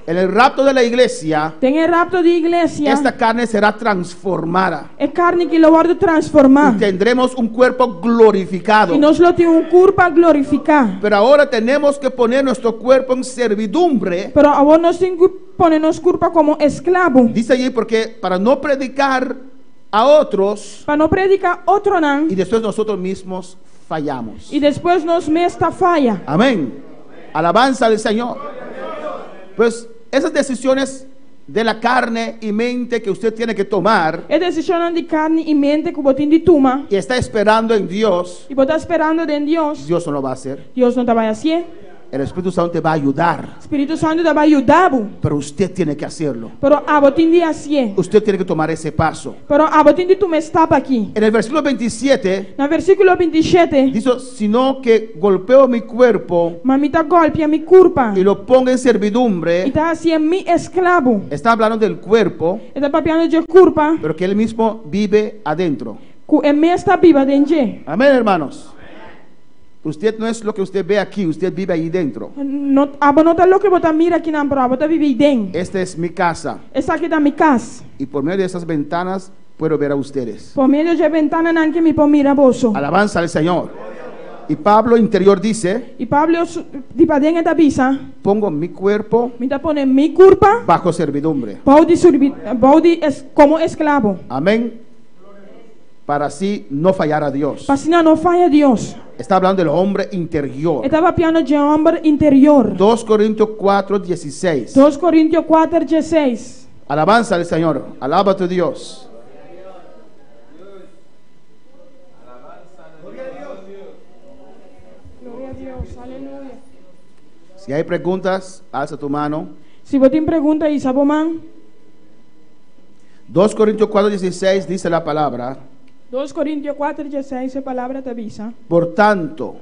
En el rapto de la iglesia, Den e rapto di iglesia, esta carne será transformada. e karni akí lo wòrdu transformá. Y tendremos un cuerpo glorificado. I nos lo tin un kurpa glorifiká. Pero ahora tenemos que poner nuestro cuerpo en servidumbre. Pero awor nos tin ku pone nos kurpa komo esklabo. Dice allí porque para no predicar a otros Pa no prediká otronan y después nosotros mismos fallamos. i despues nos mes ta faya. Amén. Alabanza al Señor. Pues esas decisiones de la carne y mente que usted tiene que tomar E desishonnan di karni i mente ku bo tin di tuma y está esperando en Dios, i bo ta sperando den Dios, Dios no lo va a hacer. Dios no ta bai hasié. El Espíritu Santo te va a ayudar, Spiritu Santu ta bai yuda bo, pero usted tiene que hacerlo. pero abo tin di hasié. Usted tiene que tomar ese paso. Pero abo tin di tuma e stap aki. En el versículo 27 Na versíkulo 27, dice, sino que golpeo mi cuerpo Ma mi ta gòlpia mi kurpa y lo pongo en i servidumbre. ta hasié mi esklabo. Está hablando del cuerpo, E ta papiando di e kurpa pero que él mismo vive adentro. ku e mes ta biba den dje. Amén, hermanos. Usted no es lo que usted ve aquí, usted vive ahí dentro. No, abo no ta loke bo ta mira akinan, pero abo ta biba ei den. Esta es mi casa Esaki ta mi kas. y por medio de esas ventanas puedo ver a ustedes. Por medio di e bentananan akí mi por mira boso. Alabanza al Señor. Y Pablo interior dice, I Pablo di paden e ta bisa, pongo mi cuerpo mi ta pone mi kurpa bajo servidumbre. bou di surbi, bou di es, komo esklabo. Amén. Para así no fallar a Dios. Pa asina no faya Dios. Está hablando del hombre interior. E ta papiando di e hòmber interior. 2 Corintios 4, 16. 2 Korintio 4, 16. Alabanza al Señor. Alaba a tu Dios. Gloria a Dios, aleluya. Si hay preguntas, alza tu mano. Si bo tin pregunta, hisa bo man. 2 Corintios 4, 16 dice la palabra. 2 Korintio 4, 16, e palabra ta bisa. Por tanto,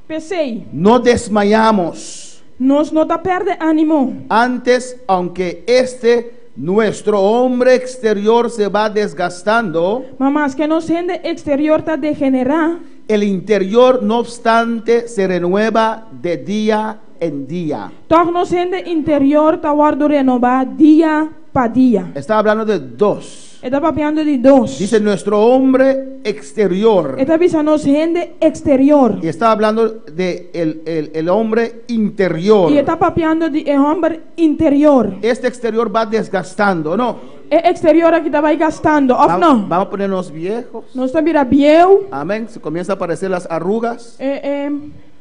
P'esei, no desmayamos. nos no ta pèrdè ánimo. Antes, aunque este nuestro hombre exterior se va desgastando, Ma maske nos hende eksterior ta degenerá, el interior, no obstante, se renueva de día en día. Tòg nos hende interior ta wòrdu renobá dia pa dia. Está hablando de dos. E ta papiando di dos. Dice nuestro hombre exterior. E ta bisa nos hende eksterior. Y está hablando de el hombre interior. I e ta papiando di e hòmber interior. Este exterior va desgastando, ¿no? E eksterior aki ta bai gastando, òf Vamos, no? vamos a ponernos viejos. Nos ta bira bieu. Amén. Se comienza a aparecer las arrugas. E, e,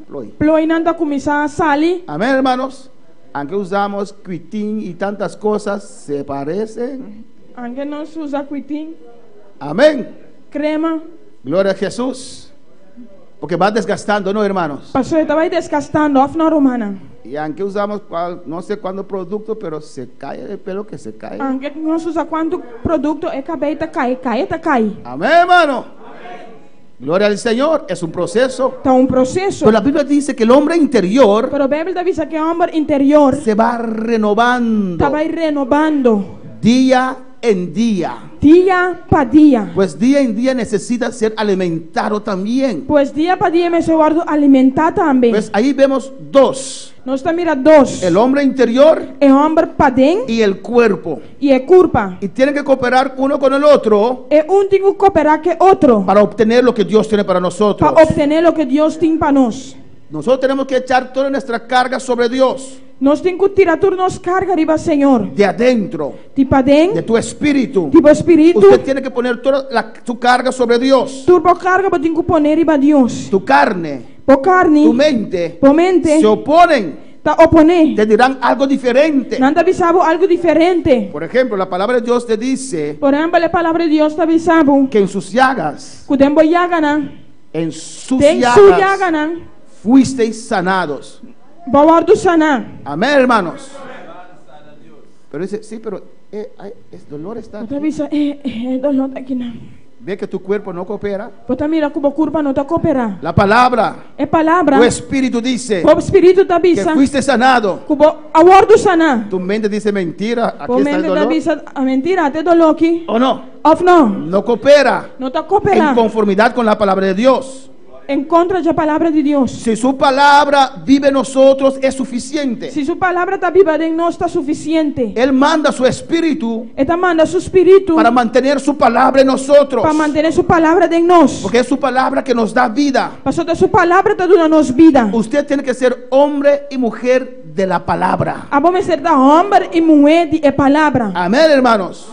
Ploy. ploinan ta kuminsá sali. Amén, hermanos. Aunque usamos cuitín y tantas cosas, se parecen. Aunke nos usa cuitín, Amén. krema. Gloria a Jesús. Porque va desgastando, ¿no, hermanos? Paso e ta bai desgastando, òf no, rumannan? Y aunque usamos no sé cuánto producto, pero se cae el pelo que se cae. Aunke nos usa kuantu produkto, e kabei ta kai, kai e ta kai. Amén, hermano. Gloria al Señor. Es un proceso. Ta un proseso. Pero la Biblia dice que el hombre interior Pero Beibel ta bisa ku e hòmber interior se va renovando ta bai renobando día en día. Dia pa dia. Pues día en día necesita ser alimentado también. Pues dia pa dia mester wòrdu alimentá tambe. Pues ahí vemos dos. Nos ta mira dos. El hombre interior E hòmber paden y el cuerpo. i e kurpa. Y tienen que cooperar uno con el otro E un tin ku koperá ku e otro para obtener lo que Dios tiene para nosotros. pa optené loke Dios tin pa nos. Nosotros tenemos que echar toda nuestra carga sobre Dios. Nos tin ku tira tur nos karga riba Señor. De adentro. Di paden. De tu espíritu. Di bo spiritu. Usted tiene que poner toda la, su carga sobre Dios. Tur bo karga bo tin ku pone riba Dios. Tu carne. Bo karni. Tu mente. Bo mente. Se oponen. Ta oponé. Te dirán algo diferente. Nan ta bisa bo algu diferente. Por ejemplo, la palabra de Dios te dice. Por ehèmpel, e Palabra di Dios ta bisa bo. Que en sus llagas. Ku den bo yaganan. En sus Den llagas. su yaganan. Fuisteis sanados. Bo a wòrdu saná. Amén, hermanos. Pero dice, sí, pero eh, ay, es dolor está Bo ta aquí. bisa, eh, eh, e doló ta akinan. Ve que tu cuerpo no coopera. Bo ta mira ku bo kurpa no ta kooperá. La palabra, E palabra, tu espíritu dice bo spiritu ta que bisa fuiste sanado. ku bo a wòrdu saná. Tu mente dice mentira, aquí Bo está el mente ta dolor. bisa, a mentira, ata e doló aki. ¿O no? Òf no? No coopera No ta kooperá en conformidad con la palabra de Dios. En kontra dje palabra di Dios. Si su palabra vive en nosotros es suficiente. Si su palabra ta biba den nos ta sufisiente. Él manda su espíritu E ta manda su spiritu para mantener su palabra en nosotros. pa mantené su palabra den nos. Porque es su palabra que nos da vida. Pasobra ta su palabra ta duna nos bida. Usted tiene que ser hombre y mujer de la palabra. Abo mester ta hòmber i muhé di e palabra. Amén, hermanos.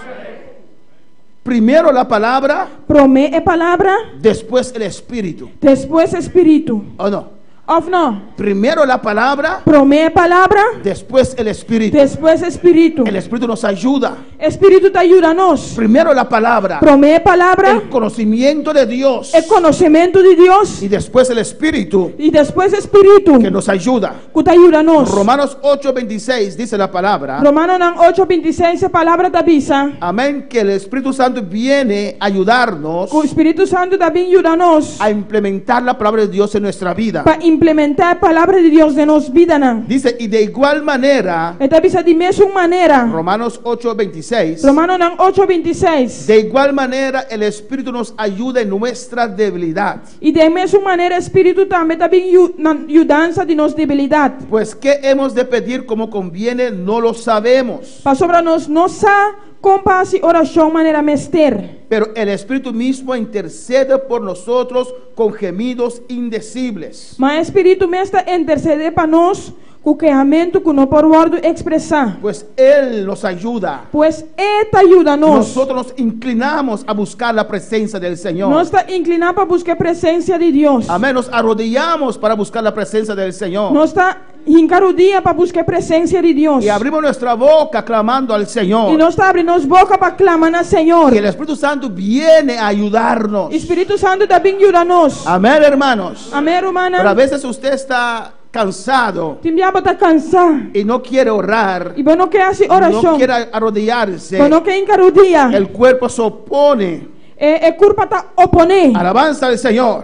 Primero la palabra, Promé e palabra, después el espíritu. despues e spiritu. ¿O no? Òf no? Primero la palabra, Promé e palabra, después el espíritu. despues e spiritu. El espíritu nos ayuda. E spiritu ta yuda nos. Primero la palabra, Promé e palabra, el conocimiento de Dios. e konosementu di Dios, Y después el espíritu i despues e spiritu que nos ayuda. ku ta yuda nos. Romanos 8:26 dice la palabra. Romanonan ocho bintiseis e palabra ta bisa. Amén, que el Espíritu Santo viene a ayudarnos Ku Spiritu Santu ta bin yuda nos a implementar la palabra de Dios en nuestra vida. pa implementá e palabra di Dios den nos bidanan. Dice, y de igual manera, E ta bisa di mesun manera. Romanos 8:26, Romanonan ocho bintiseis. de igual manera el Espíritu nos ayuda en nuestra debilidad. I den mesun manera e Spiritu tambe ta bin na yudansa di nos debilidat. Pues qué hemos de pedir como conviene, no lo sabemos. Pasobra nos no sa kon pa hasi orashon manera mester. Pero el Espíritu mismo intercede por nosotros con gemidos indecibles. Ma e Spiritu mes ta intersedé pa nos ku kehamentu ku no por wòrdu ekspresá. Pues Él nos ayuda. Pues E ta yuda nos. Nosotros nos inclinamos a buscar la presencia del Señor. Nos ta inkliná pa buska e presensia di Dios. Amén. Nos arrodillamos para buscar la presencia del Señor. Nos ta hinka rudia pa buska e presensia di Dios. Y abrimos nuestra boca clamando al Señor. I nos ta abri nos boka pa klama na Señor. Y el Espíritu Santo viene a ayudarnos. I Spiritu Santu ta bin yuda nos. Amén, hermanos. Amén, rumannan. Pero a veces usted está cansado Tin bia bo ta kansá. y no quiere orar. I bo no ke hasi No orashon. quiere arrodillarse. Bo no ke hinka rudia. El cuerpo se opone. E, e kurpa ta oponé. Alabanza al Señor.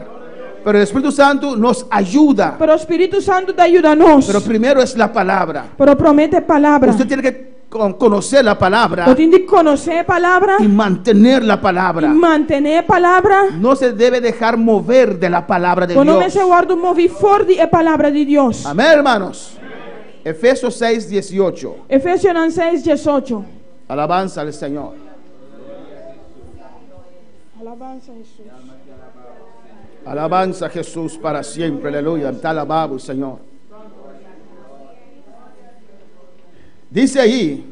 Pero el Espíritu Santo nos ayuda. Pero Spiritu Santu ta yuda nos. Pero primero es la palabra. Pero promé ta e palabra. Usted tiene que conocer la palabra Bo tin di konosé e palabra y mantener la palabra. i mantené e palabra. No se debe dejar mover de la palabra de Bo no Dios. mester wòrdu moví for di e palabra di Dios. Amén, hermanos. Efesios 6, 18. Efesionan seis, diesocho. Alabanza al Señor. Alabanza a Jesús. Alabanza a Jesús para siempre. Aleluya. Te alabamos, Señor. Dice ahí,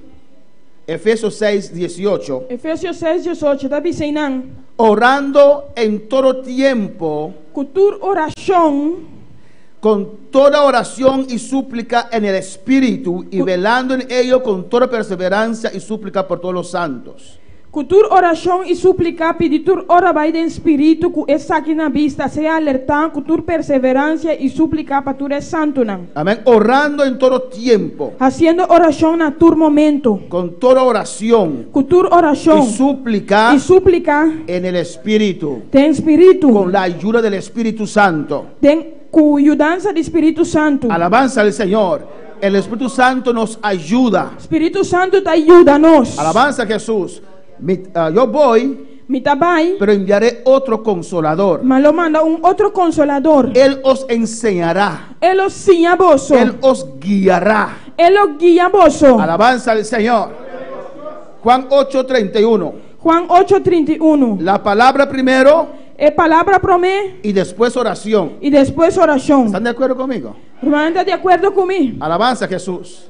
Efesios 6, 18. Efesios 6, 18, ta bisa einan. Orando en todo tiempo. Ku tur orashon. Con toda oración y súplica en el Espíritu y velando en ello con toda perseverancia y súplica por todos los santos. Ku tur orashon i súplika pidi tur ora bai den spiritu ku esaki na bista, sea alertá ku tur perseveransia i súplika pa tur e santunan. Amén. Orando en todo tiempo. Hasiendo orashon na tur momento. Con toda oración. Ku tur orashon. Y súplica. I súplika. En el Espíritu. Den spiritu. Con la ayuda del Espíritu Santo. Den ku yudansa di Spiritu Santu. Alabanza al Señor. El Espíritu Santo nos ayuda. Spiritu Santu ta yuda nos. Alabanza a Jesús. Mi, ah, yo voy, Mi ta bai, pero enviaré otro consolador. ma lo manda un otro konsolador. Él os enseñará. E lo siña boso. Él os guiará. E lo guia boso. Alabanza al Señor. Juan 8:31. Juan 8:31. La palabra primero E palabra promé y después oración. i despues orashon. ¿Están de acuerdo conmigo? Ruman, ta di akuerdo ku mi? Alabanza a Jesús.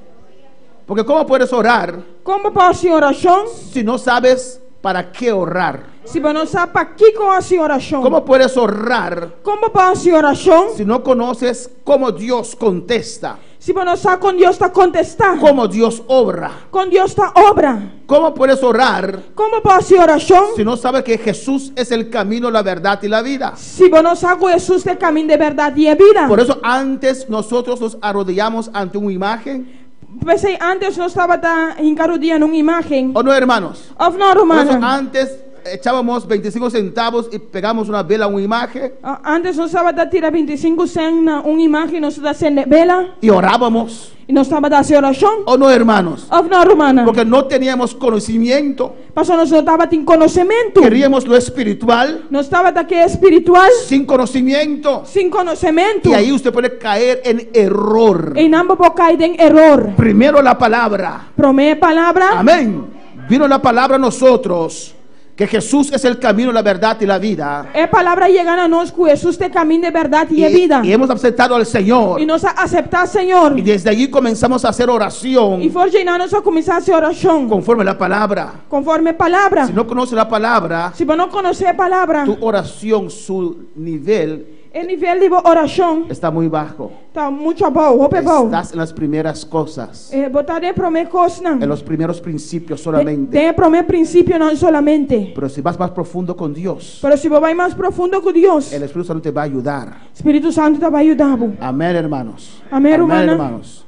Porque ¿cómo puedes orar Kon bo por hasi orashon si no sabes para qué orar? si bo no sa pakiko hasi orashon? ¿Cómo puedes orar Kon bo por hasi orashon si no conoces cómo Dios contesta? si bo no sa kon Dios ta kontestá? ¿Cómo Dios obra? Kon Dios ta obra? ¿Cómo puedes orar Kon bo por hasi orashon si no sabes que Jesús es el camino, la verdad y la vida? si bo no sa ku Hesus ta e kaminda, e bèrdat i e bida? Por eso antes nosotros nos arrodillamos ante una imagen. P'esei antes nos tabata hinka rudia na un imágen. ¿O no, hermanos? Òf no, Por eso ruman? antes echábamos 25 centavos y pegamos una vela a una imagen Antes nos tabata tira 25 sèn na un imágen, nos ta sende bela y orábamos. i nos tabata hasi orashon. ¿O no, hermanos? Òf no, ruman? Porque no teníamos conocimiento. Paso nos no tabatin konosementu. Queríamos lo espiritual Nos tabata ke spiritual sin conocimiento. sin konosementu. Y ahí usted puede caer en error. Einan bo por kai den eror. Primero la palabra. Promé palabra. Amén. Vino la palabra a nosotros que Jesús es el camino, la verdad y la vida. E palabra a yega na nos ku Hesus ta e kaminda, bèrdat i Y, bida. y hemos aceptado al Señor. I nos a aseptá Señor. Y desde allí comenzamos a hacer oración I for di einan nos a kuminsá hasi orashon conforme a la palabra. konforme palabra. Si no conoce la palabra, Si bo no konosé palabra, tu oración, su nivel e nivel di bo orashon está muy bajo. ta muchu abou, hopi abou. Estás en las primeras cosas, Eh, bo ta den promé kosnan. en los primeros principios solamente. Den promé prinsipionan solamente. Pero si vas más profundo con Dios, Pero si bo bai mas profundo ku Dios, el Espíritu Santo te va a ayudar. Spiritu Santu ta bai yuda bo. Amén, hermanos. Amén, hermana. hermanos.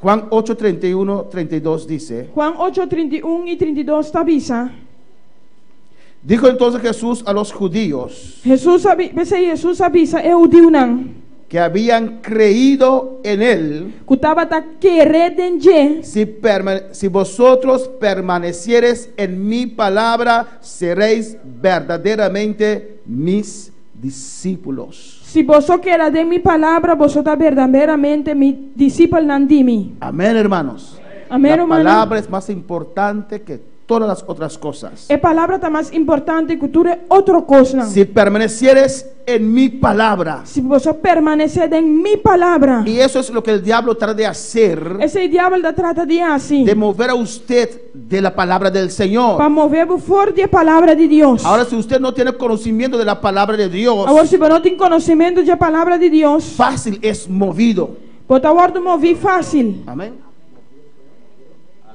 Juan 8, 31, 32 dice, Juan 8, 31 i 32 ta bisa. dijo entonces Jesús a los judíos Hesus a bi, p'esei Hesus a bisa e hudiunan que habían creído en él, ku tabata kere den dje, si, si vosotros permaneciereis en mi palabra, seréis verdaderamente mis discípulos. Si boso keda den mi palabra, boso ta berdaderamente mi disipelnan di mi. Amén, hermanos. Amén, La hermano. palabra es más importante que todas las otras cosas. E palabra ta mas importante ku tur otro kos. Si permanecieres en mi palabra, Si boso permanesé den mi palabra, y eso es lo que el diablo trata de hacer, esei diabel ta trata di hasi, de mover a usted de la palabra del Señor. Pa move bo for di e palabra di Dios. Ahora, si usted no tiene conocimiento de la palabra de Dios, Awor, si bo no tin konosementu di e palabra di Dios, fácil es movido. Bo ta wòrdu moví fásil. Amén.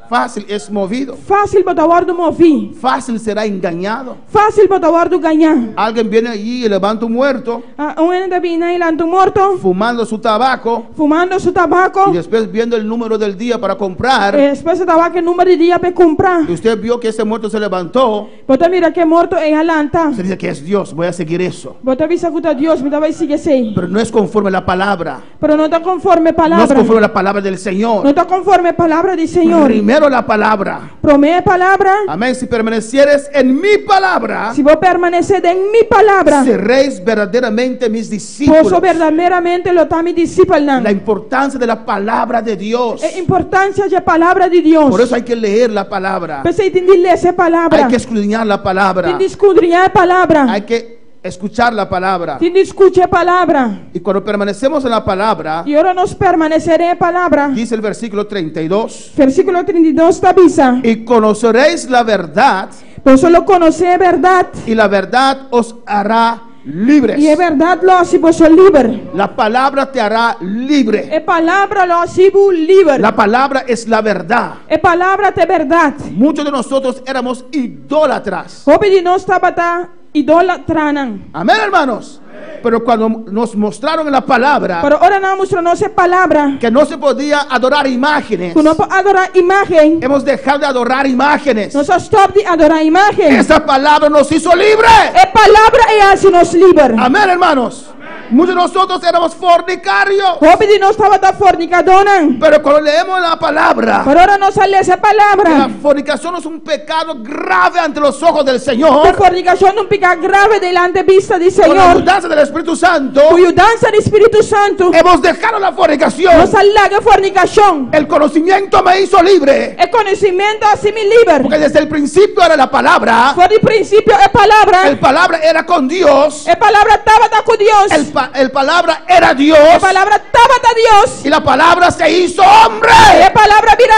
Fácil es movido. Fásil bo ta wòrdu moví. Fácil será engañado. Fásil bo ta wòrdu gañá. Alguien viene allí y levanta un muerto, Ah, un hende bin i lanta un morto, fumando su tabaco fumando su tabako. y después viendo el número del día para comprar. Despues e ta wak e number di dia pa kumpra. Y usted vio que ese muerto se levantó. Bo ta mira ku e morto ei a lanta. Usted dice que es Dios, voy a seguir eso. Bo ta bisa ku ta Dios, mi ta bai sigui esei. Pero no es conforme a la palabra. Pero no ta konforme No es palabra. conforme a la palabra del Señor. No ta konforme palabra di Señor. Primero la palabra. Promé palabra. Amén. Si permanecieres en mi palabra, Si bo permanesé den mi palabra, seréis verdaderamente mis discípulos. Boso berdaderamente lo ta mi disipelnan. La importancia de la palabra de Dios. E importansia di e palabra di Dios. Por eso hay que leer la palabra. P'esei tin di lesa e palabra. Hay que escudriñar la palabra. Tin di skudriñá e palabra. Hay que escuchar la palabra. Tin di skucha e palabra. Y cuando permanecemos en la palabra, I ora nos permanesé den e palabra. dice el versículo 32, Versíkulo 32 ta bisa. y conoceréis la verdad, Boso lo konosé e bèrdat. y la verdad os hará libres. I e bèrdat lo hasi boso liber. La palabra te hará libre. E palabra lo hasi bo liber. La palabra es la verdad. E palabra ta e bèrdat. Muchos de nosotros éramos idólatras. Hopi di nos tabata idólatranan. Amén, hermanos. Pero cuando nos mostraron en la palabra Pero ora nan a mustra nos e palabra que no se podía adorar imágenes, ku no por adorá imágen, hemos dejado de adorar imágenes. nos a stòp di adorá imágen. Esa palabra nos hizo libre. E palabra ei a hasi nos liber. Amén, hermanos. Muchos de nosotros éramos fornicarios. Hopi di nos tabata fornikadónan. Pero cuando leemos la palabra, Pero ora nos a lesa e palabra, la fornicación es un pecado grave ante los ojos del ku Señor. fornikashon ta un piká grave delante bista di Con la Señor. ayudanza del Espíritu Santo, Ku yudansa di Spiritu Santu, hemos dejado la fornicación. nos a laga e fornikashon. El conocimiento me hizo libre. E konosementu a hasi mi liber. Porque desde el principio era la palabra. For di prinsipio e palabra, El palabra era con Dios. e palabra tabata ku Dios. El palabra era Dios. E palabra tabata Dios. Y la palabra se hizo hombre. E palabra a bira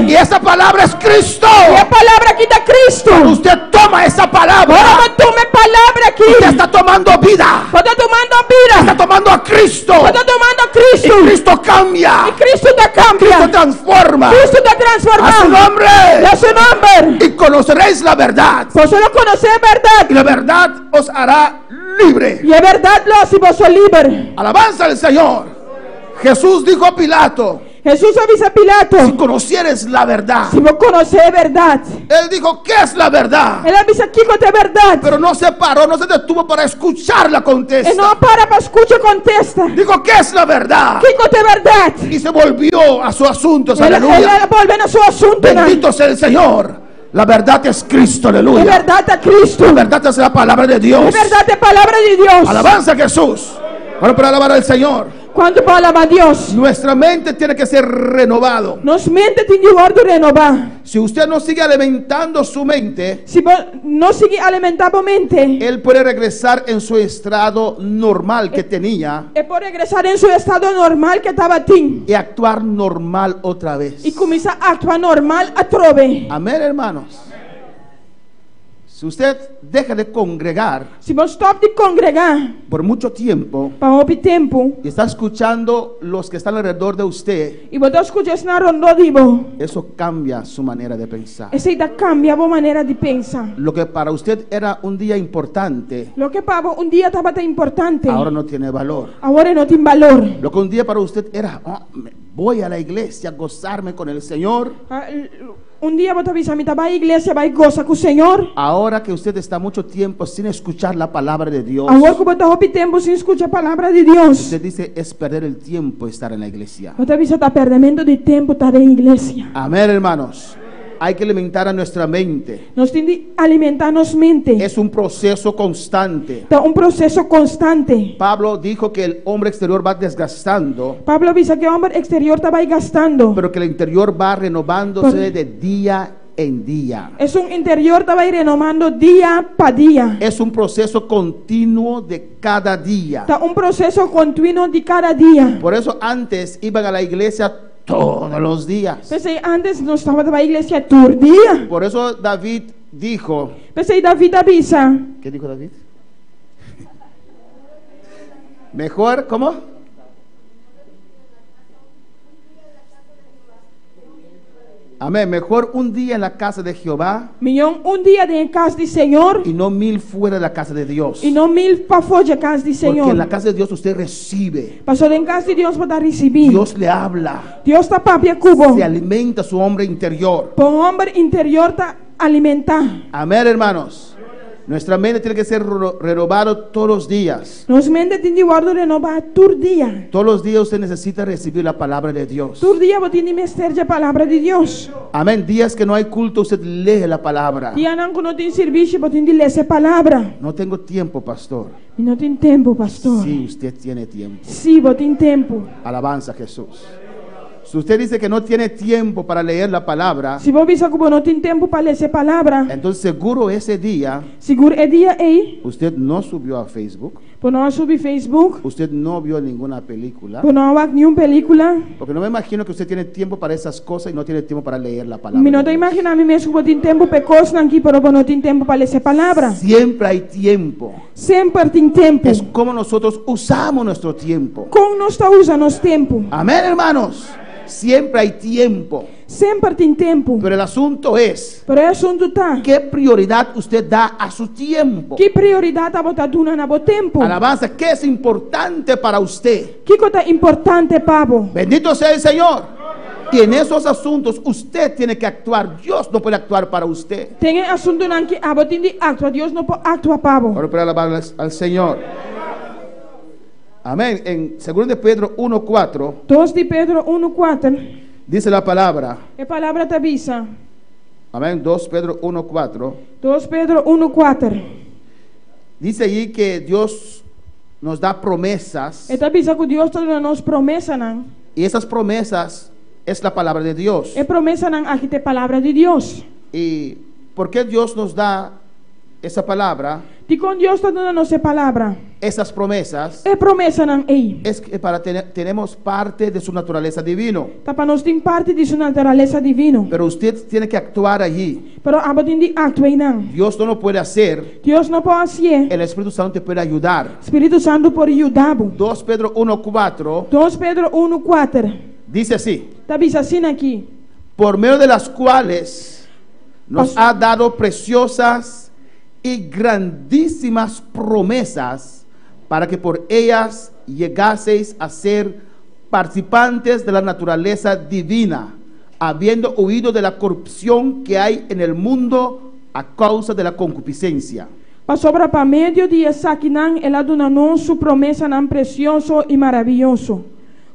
hende. Y esa palabra es Cristo. I e palabra aki ta Kristu. Usted toma esa palabra. Ora bo tuma e palabra aki. Usted está tomando vida. Bo ta tumando bida. Está tomando a Cristo. Bo ta tumando Kristu. Y Cristo cambia. I Kristu ta kambia. Cristo transforma. Kristu ta transformá. A su nombre. Na su nòmber. Y conoceréis la verdad. Boso lo konosé e bèrdat. Y la verdad os hará libre. I e bèrdat lo hasi boso liber. Alabanza al Señor. Jesús dijo a Pilato. Hesus a bisa Pilato. Si conocieres la verdad. Si bo konosé e bèrdat. Él dijo, ¿qué es la verdad? El a bisa, Kiko ta e bèrdat? Pero no se paró, no se detuvo para escuchar la contesta. E no a para pa skucha kontesta. Dijo, ¿qué es la verdad? Kiko ta e bèrdat? Y se volvió a su asunto. El Aleluya. a bolbe na su asuntunan. Bendito sea el Señor. La verdad es Cristo, aleluya. E bèrdat ta Kristu. La verdad es la palabra de Dios. E bèrdat ta e palabra di Dios. Alabanza a Jesús. Bueno, para alabar al Señor. Kuantu por alabá Dios? Nuestra mente tiene que ser renovado. Nos mente tin di wòrdu renobá. Si usted no sigue alimentando su mente, Si bo no sigui alimentá bo mente, él puede regresar en su estado normal que tenía e por regresá den su estado normal ku e tabatin. y actuar normal otra vez. I kuminsá aktua normal atrobe. Amén, hermanos. Si usted deja de congregar Si bo stòp di kongregá por mucho tiempo pa hopi tempu y está escuchando los que están alrededor de usted, i bo ta skucha esnan rondó di bo, eso cambia su manera de pensar. esei ta kambia bo manera di pensa. Lo que para usted era un día importante, Loke pa bo un dia tabata importante, ahora no tiene valor. awor e no tin balor. Lo que un día para usted era, oh, me voy a la iglesia a gozarme con el Señor. Ah, Un dia bo ta bisa, Mi ta bai iglesia bai gosa ku Señor. Ahora que usted está mucho tiempo sin escuchar la palabra de Dios, Awor ku bo ta hopi tempu sin skucha palabra di Dios, usted dice, es perder el tiempo estar en la iglesia. bo ta bisa ta pèrdèmentu di tempu ta den iglesia. Amén, hermanos. Hay que alimentar a nuestra mente. Nos tin di alimentá nos mente. Es un proceso constante. Ta un proseso konstante. Pablo dijo que el hombre exterior va desgastando, Pablo a bisa ku e hòmber eksterior ta bai gastando, pero que el interior va renovándose Pero de día en día. Esun interior ta bai renomando dia pa dia. Es un proceso continuo de cada día. Ta un proseso kontinuo di kada dia. Por eso antes iban a la iglesia todos los días. P'esei antes nos tabata bai iglesia tur dia. Por eso David dijo. P'esei David a bisa. ¿Qué dijo David? Mejor, ¿cómo? Amén. Mejor un día en la casa de Jehová. Mihó un dia den e kas di Señor. Y no mil fuera de la casa de Dios. I no mil pafó di e kas di Señor. Porque en la casa de Dios usted recibe. Pasobra den kas di Dios bo ta risibí. Dios le habla. Dios ta papia ku bo. Se alimenta su hombre interior. Bo hòmber interior ta alimentá. Amén, hermanos. Nuestra mente tiene que ser renovado todos los días. Nos mente tin di wòrdu renobá tur dia. Todos los días usted necesita recibir la palabra de Dios. Tur dia bo tin di mester dje palabra di Dios. Amén. Días que no hay culto, usted lee la palabra. Dianan ku no tin sirbishi, bo tin di lesa e palabra. No tengo tiempo, pastor. Mi no tin tempu, pastor. Sí, usted tiene tiempo. Sí, bo tin tempu. Alabanza a Jesús. Si usted dice que no tiene tiempo para leer la palabra, Si bo bisa ku bo no tin tempu pa lesa e palabra, entonces seguro ese día sigur e dia ei, usted no subió a Facebook. Bo no a subi Facebook. Usted no vio ninguna película. Bo no a wak niun pelíkula. Porque no me imagino que usted tiene tiempo para esas cosas y no tiene tiempo para leer la palabra. Mi no de ta Dios. imaginá mi mes ku bo tin tempu pa e kosnan akí, pero bo no tin tempu pa lesa e palabra. Siempre hay tiempo. Semper tin tempu. Es como nosotros usamos nuestro tiempo. Kon nos ta usa nos tempu? Amén, hermanos. Siempre hay tiempo. Semper tin tempu. Pero el asunto es, Pero e asuntu ta, ¿qué prioridad usted da a su tiempo? ki prioridat abo ta duna na bo tempu? Alabanza, ¿qué es importante para usted? Kiko ta importante pa bo? Bendito sea el Señor. Y en esos asuntos usted tiene que actuar. Dios no puede actuar para usted. Den e asuntunan akí abo tin di aktua, Dios no por aktua pa bo. Ahora para alabar al, al Señor. Amén. En 2 de Pedro 1.4 2 di Pedro 1, 4, dice la palabra. E palabra ta bisa. Amén. 2 Pedro 1.4. 2 Pedro 1, 4. Dice allí que Dios nos da promesas. E ta bisa ku Dios ta duna nos promesanan. Y esas promesas es la palabra de Dios. E promesanan akí ta e palabra di Dios. ¿Y por qué Dios nos da esa palabra? Dikon Dios ta duna nos e palabra? Esas promesas E promesanan ei. es que para tener, tenemos parte de su naturaleza divino. Ta pa nos tin parti di su naturalesa divino. Pero usted tiene que actuar allí. Pero abo tin di aktua einan. Dios no lo puede hacer. Dios no por hasié. El Espíritu Santo te puede ayudar. Spiritu Santu por yuda bo. 2 Pedro 1.4 2 Pedro 1, 4. dice así. Ta bisa asina aki. Por medio de las cuales nos Pas- ha dado preciosas y grandísimas promesas para que por ellas llegaseis a ser participantes de la naturaleza divina, habiendo huido de la corrupción que hay en el mundo a causa de la concupiscencia. Pasobra pa medio di esakinan el a duna nos su promesanan presioso i maravioso,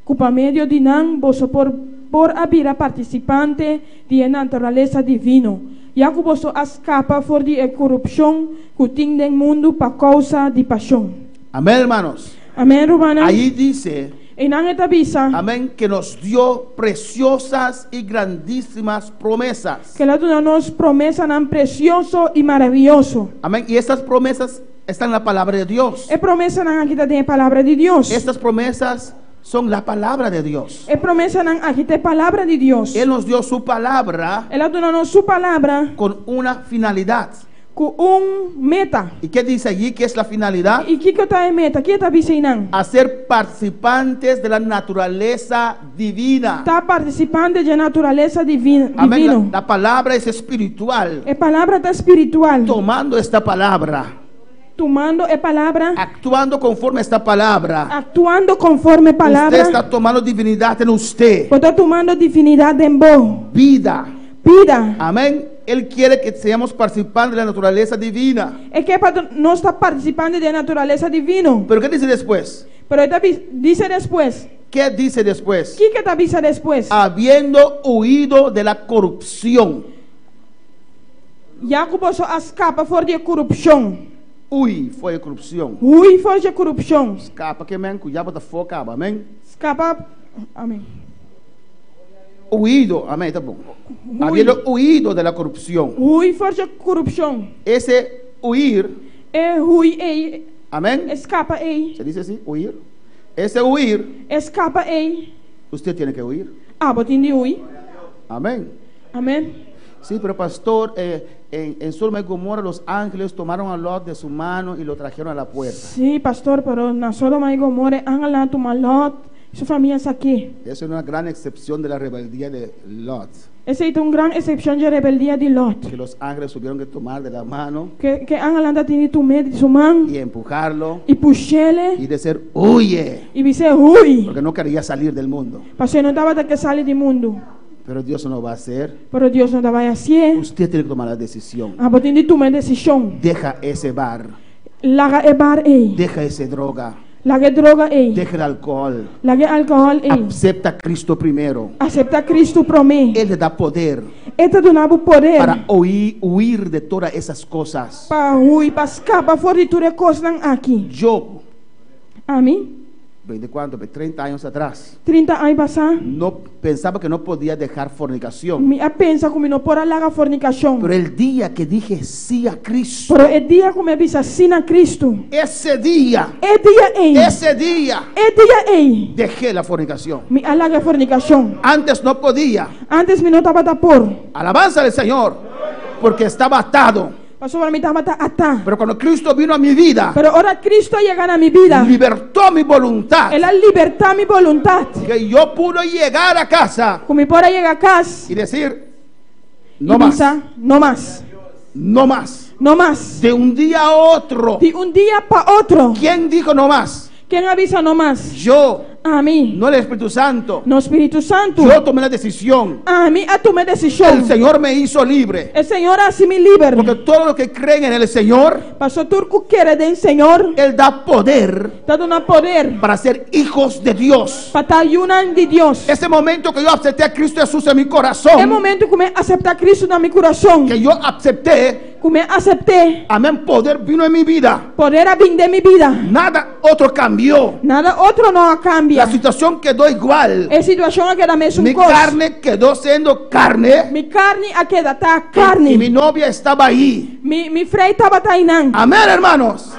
ku pa medio di nan boso por por a bira partisipante di e naturalesa divino, ya ku boso a skapa for di e korupshon ku tin den mundu pa kousa di pashon. Amén, hermanos. Amén, rumannan. Ahí dice, Einan e ta bisa. amén, que nos dio preciosas y grandísimas promesas. Ku el a duna nos promesanan presioso i maravioso. Amén. Y estas promesas están en la palabra de Dios. E promesanan akí ta den e palabra di Dios. Estas promesas son la palabra de Dios. E promesanan akí ta e palabra di Dios. Él nos dio su palabra El a duna nos su palabra con una finalidad. ku un meta. ¿Y qué dice allí que es la finalidad? I kiko ta e meta? Kiko e ta bisa einan? A ser participantes de la naturaleza divina. Ta partisipante di e naturalesa divino. Amén. La, la palabra es espiritual. E palabra ta spiritual. Tomando esta palabra, Tumando e palabra, actuando conforme a esta palabra, aktuando konforme usted palabra, está tomando divinidad en usted. bo ta tumando divinidat den bo. Vida. Bida. Amén. Él quiere que seamos participantes de la naturaleza divina. E ke pa nos ta partisipante di e naturalesa divino. Pero ¿qué dice después? Pero e ta bisa despues. ¿Qué dice después? Kiko e ta bisa despues? Habiendo huido de la corrupción. Ya ku boso a skapa for di e korupshon. Hui for di korupshon. Hui for di korupshon. Skapa ke men ku ya bo ta afó kaba. Amèn. Skapa. Amèn. Huido. Amèn. Ta bon. Hui. Habiendo huido de la corrupción. Hui for di korupshon. Ese huir. E hui ei. Amèn. E skapa ei. Se dice así, huir. Ese huir. E skapa ei. Usted tiene que huir. Abo tin di hui. Amèn. Amèn. Sí, pero pastor, eh, en, en Sodoma y Gomorra los ángeles tomaron a Lot de su mano y lo trajeron a la puerta. Sí, pastor, pero na Sodoma i Gomorra angelnan a tuma Lot i su famia sak'é. Esa es una gran excepción de la rebeldía de Lot. Esei ta un gran eksepshon di e rebeldia di Lot. Que los ángeles tuvieron que tomar de la mano Ku ku angelnan tabatin di tum'é di su man y empujarlo i push'é y decir, huye, i bis'é hui. porque no quería salir del mundo. Pasobra e no tabata ke sali di mundu. Pero Dios no va a hacer. Pero Dios no ta bai hasié. Usted tiene que tomar la decisión. Abo tin di tuma e desishon. Deja ese bar. Laga e bar ei. Deja ese droga. Laga e droga ei. Deja el alcohol. Laga e alkohòl ei. Acepta a Cristo primero. Aseptá Kristu promé. Él le da poder. E ta duna bo poder. Para huir, huir de todas esas cosas. Pa hui, pa skapa for di tur e kosnan aki. Yo. Ami. ¿20 cuánto? 30 años atrás. 30 aña pasá. No pensaba que no podía dejar fornicación. Mi a pensa ku mi no por a laga fornikashon. Pero el día que dije sí a Cristo, Pero e dia ku mi a bisa sí na Kristu. ese día, E dia ei. ese día, E dia ei. dejé la fornicación. Mi a laga e fornikashon. Antes no podía. Antes mi no tabata por. Alabanza al Señor, porque estaba atado. Pasobra mi tabata atá. Pero cuando Cristo vino a mi vida, Pero ora Kristu a yega na mi bida, libertó mi voluntad. El a libertá mi boluntat. Que yo pude llegar a casa Ku mi por a yega kas y decir, i no más, bisa, no mas, no más. no mas. De un día a otro. Di un dia pa otro. ¿Quién dijo no más? Ken a bisa no mas? Yo, Ami. no el Espíritu Santo. No Spiritu Santu. Yo tomé la decisión. Ami a tuma e desishon. El Señor me hizo libre. E Señor a hasi mi liber. Porque todos los que creen en el Señor, Paso tur ku kere den Señor, Él da poder ta duna poder para ser hijos de Dios. pa ta yunan di Dios. Ese momento que yo acepté a Cristo Jesús en mi corazón, E momento ku mi a aseptá Cristo na mi kurason, que yo acepté, ku mi a asept'é, amén, poder vino en mi vida. Poder a bin den mi bida. Nada otro cambió. Nada otro no a kambia. La situación quedó igual. E situashon a keda mesun Mi kos. carne quedó siendo carne. Mi karni a keda ta karni. Y mi novia estaba ahí. Mi mi frei tabata einan. Amén, hermanos.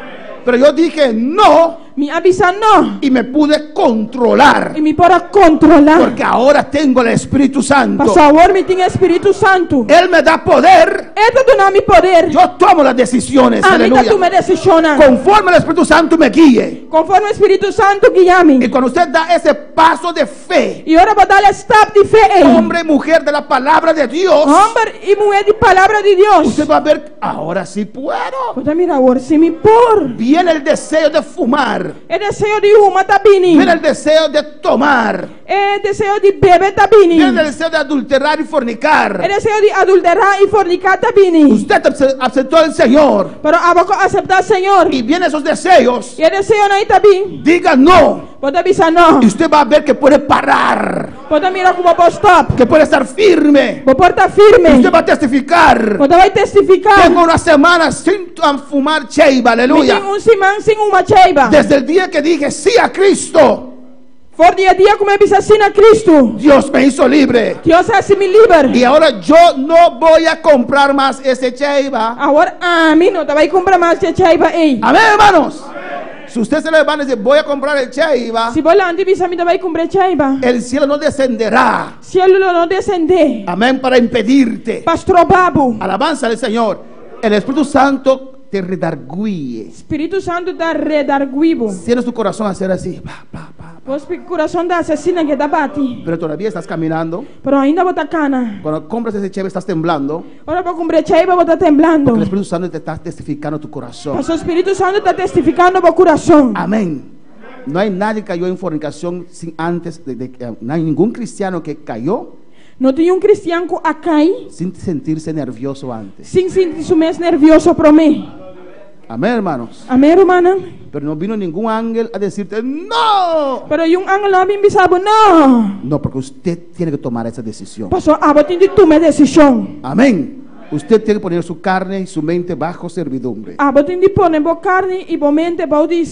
Pero yo dije no. Mi a bisa no. Y me pude controlar. Y mi por a controlá. Porque ahora tengo el Espíritu Santo. Paso awor mi tin e Spiritu Santu. Él me da poder. E ta duna mi poder. Yo tomo las decisiones. Ami ta Aleluya. tuma e desishonnan. Conforme el Espíritu Santo me guíe. Konforme e Spiritu Santu guia mi. Y cuando usted da ese paso de fe. I ora bo dal e stap di fe ei. Hombre y mujer de la palabra de Dios. Homber i muhé di palabra di Dios. Usted va a ver, ahora sí puedo. Bo ta mira awor si mi por. Viene el deseo de fumar. E deseo di huma ta bini. Viene el deseo de tomar. E deseo di bebe ta bini. Viene el deseo de adulterar y fornicar. E deseo di adulterá i forniká ta bini. Usted aceptó al Señor. Pero abo ku aseptá Señor. Y vienen esos deseos. I e deseonan ei ta bin. Diga no. Bo ta bisa no. Y usted va a ver que puede parar. Bo ta mira ku bo por stòp. Que puede estar firme. Bo por ta firme. Usted va a testificar. Bo ta bai testifiká. Tengo una semana sin fumar cheiba, aleluya. Mi tin un siman sin huma cheiba. Desde el día que dije sí a Cristo. For di e dia ku mi a bisa sí na Cristo. Dios me hizo libre. Dios a hasi mi liber. Y ahora yo no voy a comprar más ese cheiba. Awor ami no ta bai kumpra mas e cheiba ei. Amén, hermanos. Si usted se levanta y dice, voy a comprar el cheiba. Si bo lanta i bisa mi ta bai kumpra e cheiba. El cielo no descenderá. Cielo lo no descendé. Amén, para impedirte. Pa stroba bo. Alabanza al Señor. El Espíritu Santo te redarguye. Spiritu Santu ta redarguí bo. Siente tu corazón hacer así. Pa, pa, pa. Bo kurason ta hasi asina ke ta bati. Pero todavía estás caminando. Pero ainda bo ta kana. Cuando compras ese cheve estás temblando. Ora bo kumpra e cheve bo ta temblando. Porque el Espíritu Santo te está testificando tu corazón. Pasobra Spiritu Santu ta testificando bo kurason. Amén. No hay nadie que cayó en fornicación sin antes de, de, eh, no hay ningún cristiano que cayó. No tin un kristian ku a kai. Sin sentirse nervioso antes. Sin sinti su mes nervioso promé. Amén, hermanos. Amén, rumannan. Pero no vino ningún ángel a decirte, no. Pero niun ángel no a bin bisa bo, no. No, porque usted tiene que tomar esa decisión. Pasobra abo tin di tuma e desishon. Amén. Usted tiene que poner su carne y su mente bajo servidumbre. Abo tin di pone bo karni i bo mente bou di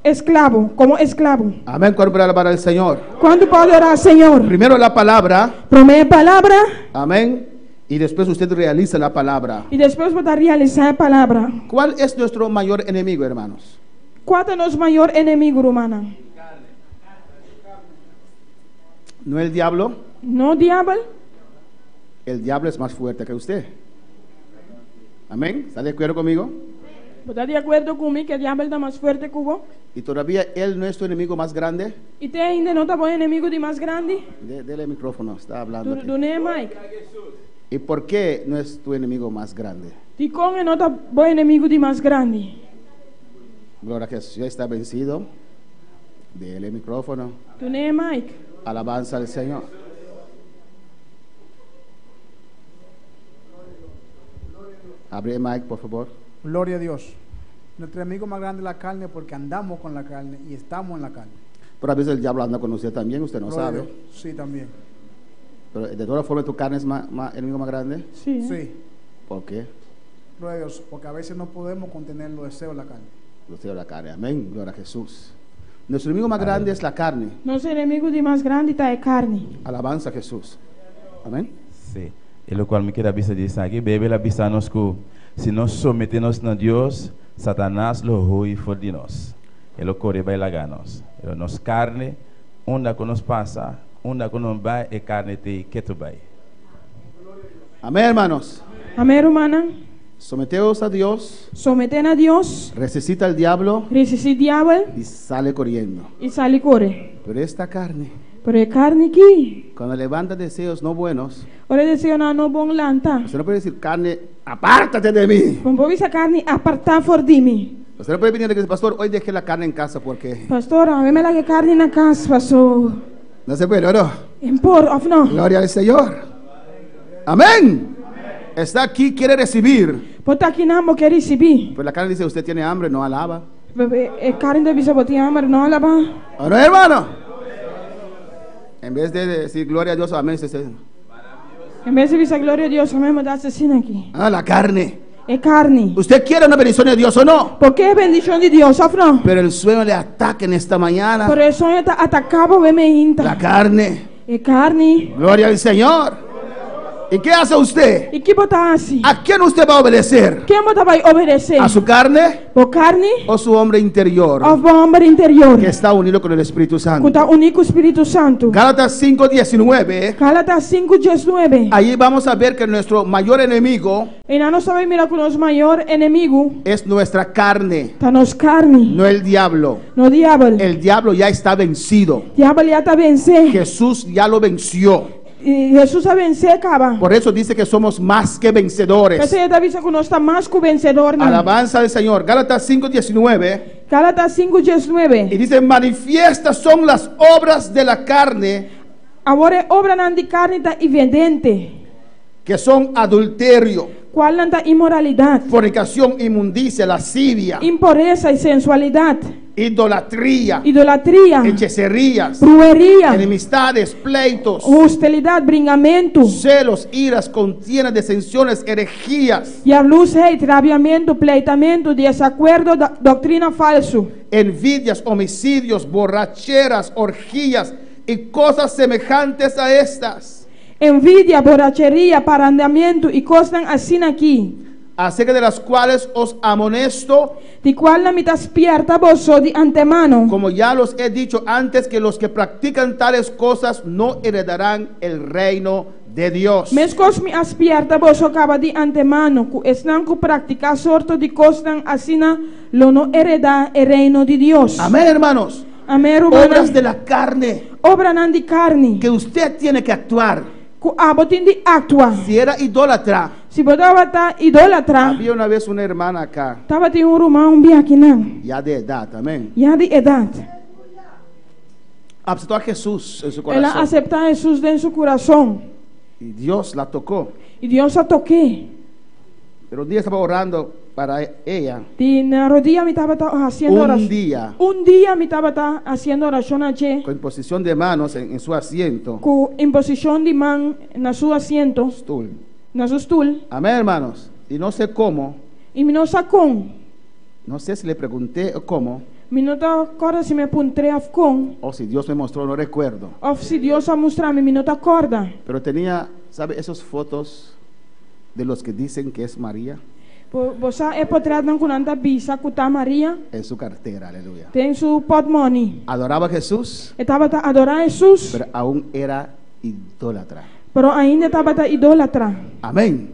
esklabo, komo esklabo. Amén. ¿Cuánto puede alabar al Señor? Kuantu por adorá Señor? Primero la palabra. Promé e palabra. Amén. Y después usted realiza la palabra. Y despues bo ta realisá e palabra. ¿Cuál es nuestro mayor enemigo, hermanos? Kua ta nos mayor enemigo, rumannan? ¿No el diablo? No diabel. El diablo es más fuerte que usted. Amén. ¿Está de acuerdo conmigo? Bo ta di akuerdo ku mi ku e diabel ta mas fuerte ku bo? Y todavía él no es tu enemigo más grande. I te ainda e no ta bo enemigo di mas grandi? Dele el micrófono, está hablando aquí. Dun'é e mic. ¿Y por qué no es tu enemigo más grande? Dikon e no ta bo enemigo di mas grandi? Gloria a Jesús, ya está vencido. Dele el micrófono. Dun'é e mic. Alabanza al Señor. Abre el mic, por favor. Gloria a Dios. Nuestro enemigo más grande es la carne porque andamos con la carne y estamos en la carne. Pero a veces el diablo anda con usted también, usted no Gloria a sabe. Dios. Sí, también. Pero de todas formas, ¿tu carne es enemigo más grande? Sí. Sí. ¿Por qué? Gloria a Dios, porque a veces no podemos contener los deseos de la carne. Los deseos de la carne, amén. Gloria a Jesús. Nuestro enemigo más grande es la carne. Nos enemigu di mas grandi ta e karni. Alabanza a Jesús. Amén. Sí. E lokual mi kier a bisa di esaki, Beibel a bisa nos ku si nos someté nos na Dios, Satanas lo hui for di nos. E lo kore bai laga nos. Pero nos karni, unda ku nos pasa, unda ku nos bai, e karni t'ei ketu bai. Amén, hermanos. Amén, rumannan. Someteos a Dios. Someté na Dios. Resistid al diablo. Resistí diabel. Y sale corriendo. I sali kore. Pero esta carne. Pero e karni ki. Cuando levanta deseos no buenos. Ora e deseonan no bon lanta. Usted no puede decir, carne, apártate de mí. Bo no por bisa karni, apartá for di mi. Usted no puede venir a la iglesia, pastor, hoy dejé la carne en casa porque. Pastor, awe mi a laga e karni na kas, paso. No se puede, o no? En por, of no? Gloria al Señor. Amén. Está aquí, quiere recibir. Bo ta akinan, bo ke risibí. Pero la carne dice, usted tiene hambre, no alaba. E carne ta bisa, Bo tin hamber, no alabá. ¿O no, hermano? En vez de decir gloria a Dios, amén, se, se- En bes di bisa gloria a Dios, amén, bo ta hasi asina aki. Ah, la carne. E carne. ¿Usted quiere una bendición de Dios o no? Bo ke bendishon di Dios, òf no? Pero el sueño le ataca en esta mañana. Pero e soño ta ataká bo e meinta. La carne. E carni. Gloria al Señor. ¿Y qué hace usted? I ki bo ta hasi? ¿A quién usted va a obedecer? Ken bo ta bai obedesé? ¿A su carne Bo carni o su hombre interior òf bo hòmber interior que está unido con el Espíritu ku Santo? ta uní ku Spiritu Santu? Gálatas 5:19. Gálatas 5:19. Allí vamos a ver que nuestro mayor enemigo Einan nos ta bai mira ku nos mayor enemigu es nuestra carne, ta nos carni, no el diablo. no diabel. El diablo ya está vencido. Diabel ya ta vensé. Jesús ya lo venció. I Hesus a vensé kaba. Por eso dice que somos más que vencedores. P'esei e ta bisa ku nos ta mas ku vensedornan. Alabanza al Señor. Gálatas 5:19. Gálatas 5:19. Y dice, manifiestas son las obras de la carne. Awor e obranan di karni ta evidente. Que son adulterio. Kualnan ta inmoralidat. Fornicación, inmundicia, lascivia. Impuresa i sensualidat. Idolatria. Idolatria. Hechicerías. Brueria. Enemistades, pleitos. Hostilidat, bringamentu. Celos, iras, contiendas, disensiones, herejías. Yarlusheid, rabiamentu, pleitamentu, desakuerdo, doktrina falsu. Envidias, homicidios, borracheras, orgías y cosas semejantes a estas. Envidia, boracheria, parandamentu i kosnan asina aki. Acerca de las cuales os amonesto. Di kualnan mi ta spierta boso di antemano. Como ya los he dicho antes, que los que practican tales cosas no heredarán el reino de Dios. Meskos mi a spierta boso kaba di antemano, ku esnan ku praktiká sorto di kosnan asina lo no heredá e reino di Dios. Amén, hermanos. Amén, rumannan. Obras de la carne. Obranan di karni. Que usted tiene que actuar. Ku abo tin di aktua. Si era idólatra. Si bo tabata idólatra. Había una vez una hermana acá. Tabatin un ruman un bia akinan. Ya de edad, amén. Ya di edat. Aceptó a Jesús en su El a corazón. aseptá Hesus den su kurason. Y Dios la tocó. I Dios a tok'é. Pero un día estaba orando para ella. Di na rodia mi tabata hasiendo Un oracion. día. Un dia mi tabata hasiendo oracion na dje. Con imposición de manos en su asiento. Ku imposishon di man na su asiento. Stoel. Na su stul. Amén, hermanos. Y no sé cómo. I mi no sa kon. No sé si le pregunté cómo. Mi no ta kòrda si mi a puntr'é òf kon. O si Dios me mostró, no recuerdo. Òf si Dios a mustra mi, mi no ta kòrda. Pero tenía, sabe, esos fotos de los que dicen que es María. Bo, bo sa e potretnan ku nan ta bisa ku ta Maria? En su cartera, aleluya. Den su pòtmòni. Adoraba a Jesús. E tabata adorá Hesus. Pero aún era idólatra. Pero ainda e tabata idólatra. Amén.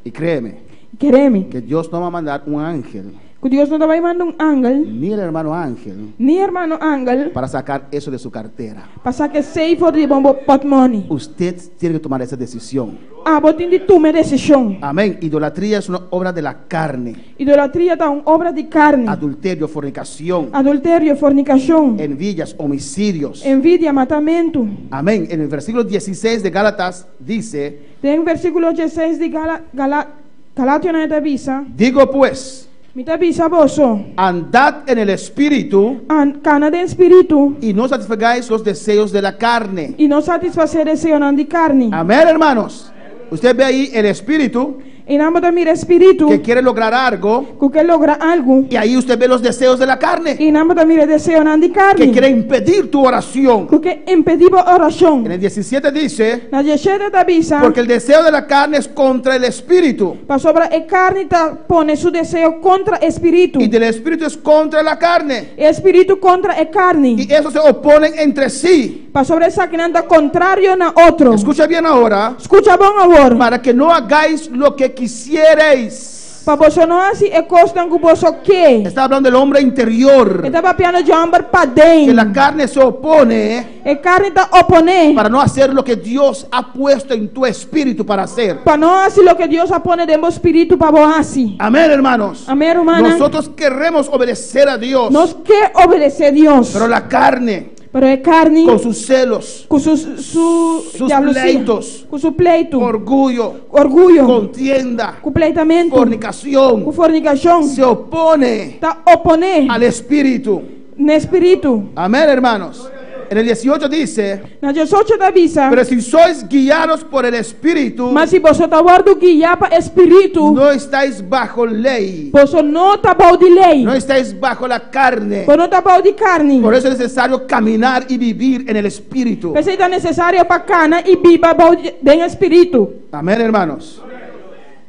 Y créeme. I kere mi. Que Dios no va a mandar un ángel. Ku Dios no ta bai manda un angel. Ni el hermano ángel. Ni hermano angel. Para sacar eso de su cartera. Pa saka esei for di bo pòtmòni. Usted tiene que tomar esa decisión. Abo tin di tuma e desishon. Amén. Idolatría es una obra de la carne. Idolatria ta un obra di karni. Adulterio, fornicación. Adulterio, fornikashon. Envidias, homicidios. Envidia, matamentu. Amén. En el versículo 16 de Gálatas dice. Den versíkulo dieseis di Gala, Gala, Galationan e ta bisa. Digo pues. Mi ta bisa boso. Andad en el espíritu. An, kana den spiritu. Y no satisfagáis los deseos de la carne. I no satisfasé deseonan di karni. Amén, hermanos. Usted ve ahí el espíritu. Einan bo ta mira spiritu que quiere lograr algo. ku ke logra algu. Y ahí usted ve los deseos de la carne Einan bo ta mira deseonan di que karni quiere impedir tu oración. ku ke impedí bo orashon. En el 17 dice, Na 17 ta bisa, porque el deseo de la carne es contra el espíritu pasobra e karni ta pone su deseo kontra e spiritu. y del espíritu es contra la carne. E spiritu kontra e karni. Y esos se oponen entre sí. Pasobra esakinan ta kontrario na otro. Escucha bien ahora, Skucha bon awor, para que no hagáis lo que quisierais. Pa boso no hasi e kosnan ku boso ke. Está hablando del hombre interior, E ta papiando dje hòmber que la paden. carne se opone E karni ta oponé para no hacer lo que Dios ha puesto en tu espíritu para hacer. pa no hasi loke Dios a pone den bo spiritu pa bo hasi. Amén, hermanos. Amén, rumannan. Nosotros queremos obedecer a Dios, Nos ke obedesé Dios, pero la carne, pero e karni con sus celos, ku su su Sus jalusía, pleitos. ku su pleitu, orgullo, orguyo, contienda, ku pleitamentu, fornicación, ku fornikashon, se opone ta oponé al espíritu. na spiritu. Amén, hermanos. En el 18 dice, Na 18 ta bisa, pero si sois guiados por el espíritu, ma si boso ta wòrdu guiá pa e spiritu, no estáis bajo ley, boso no ta bou di lei, no estáis bajo la carne. bo no ta bou di karni. Por eso es necesario caminar y vivir en el espíritu. P'esei ta nesesario pa kana i biba bou di den e spiritu. Amén, hermanos.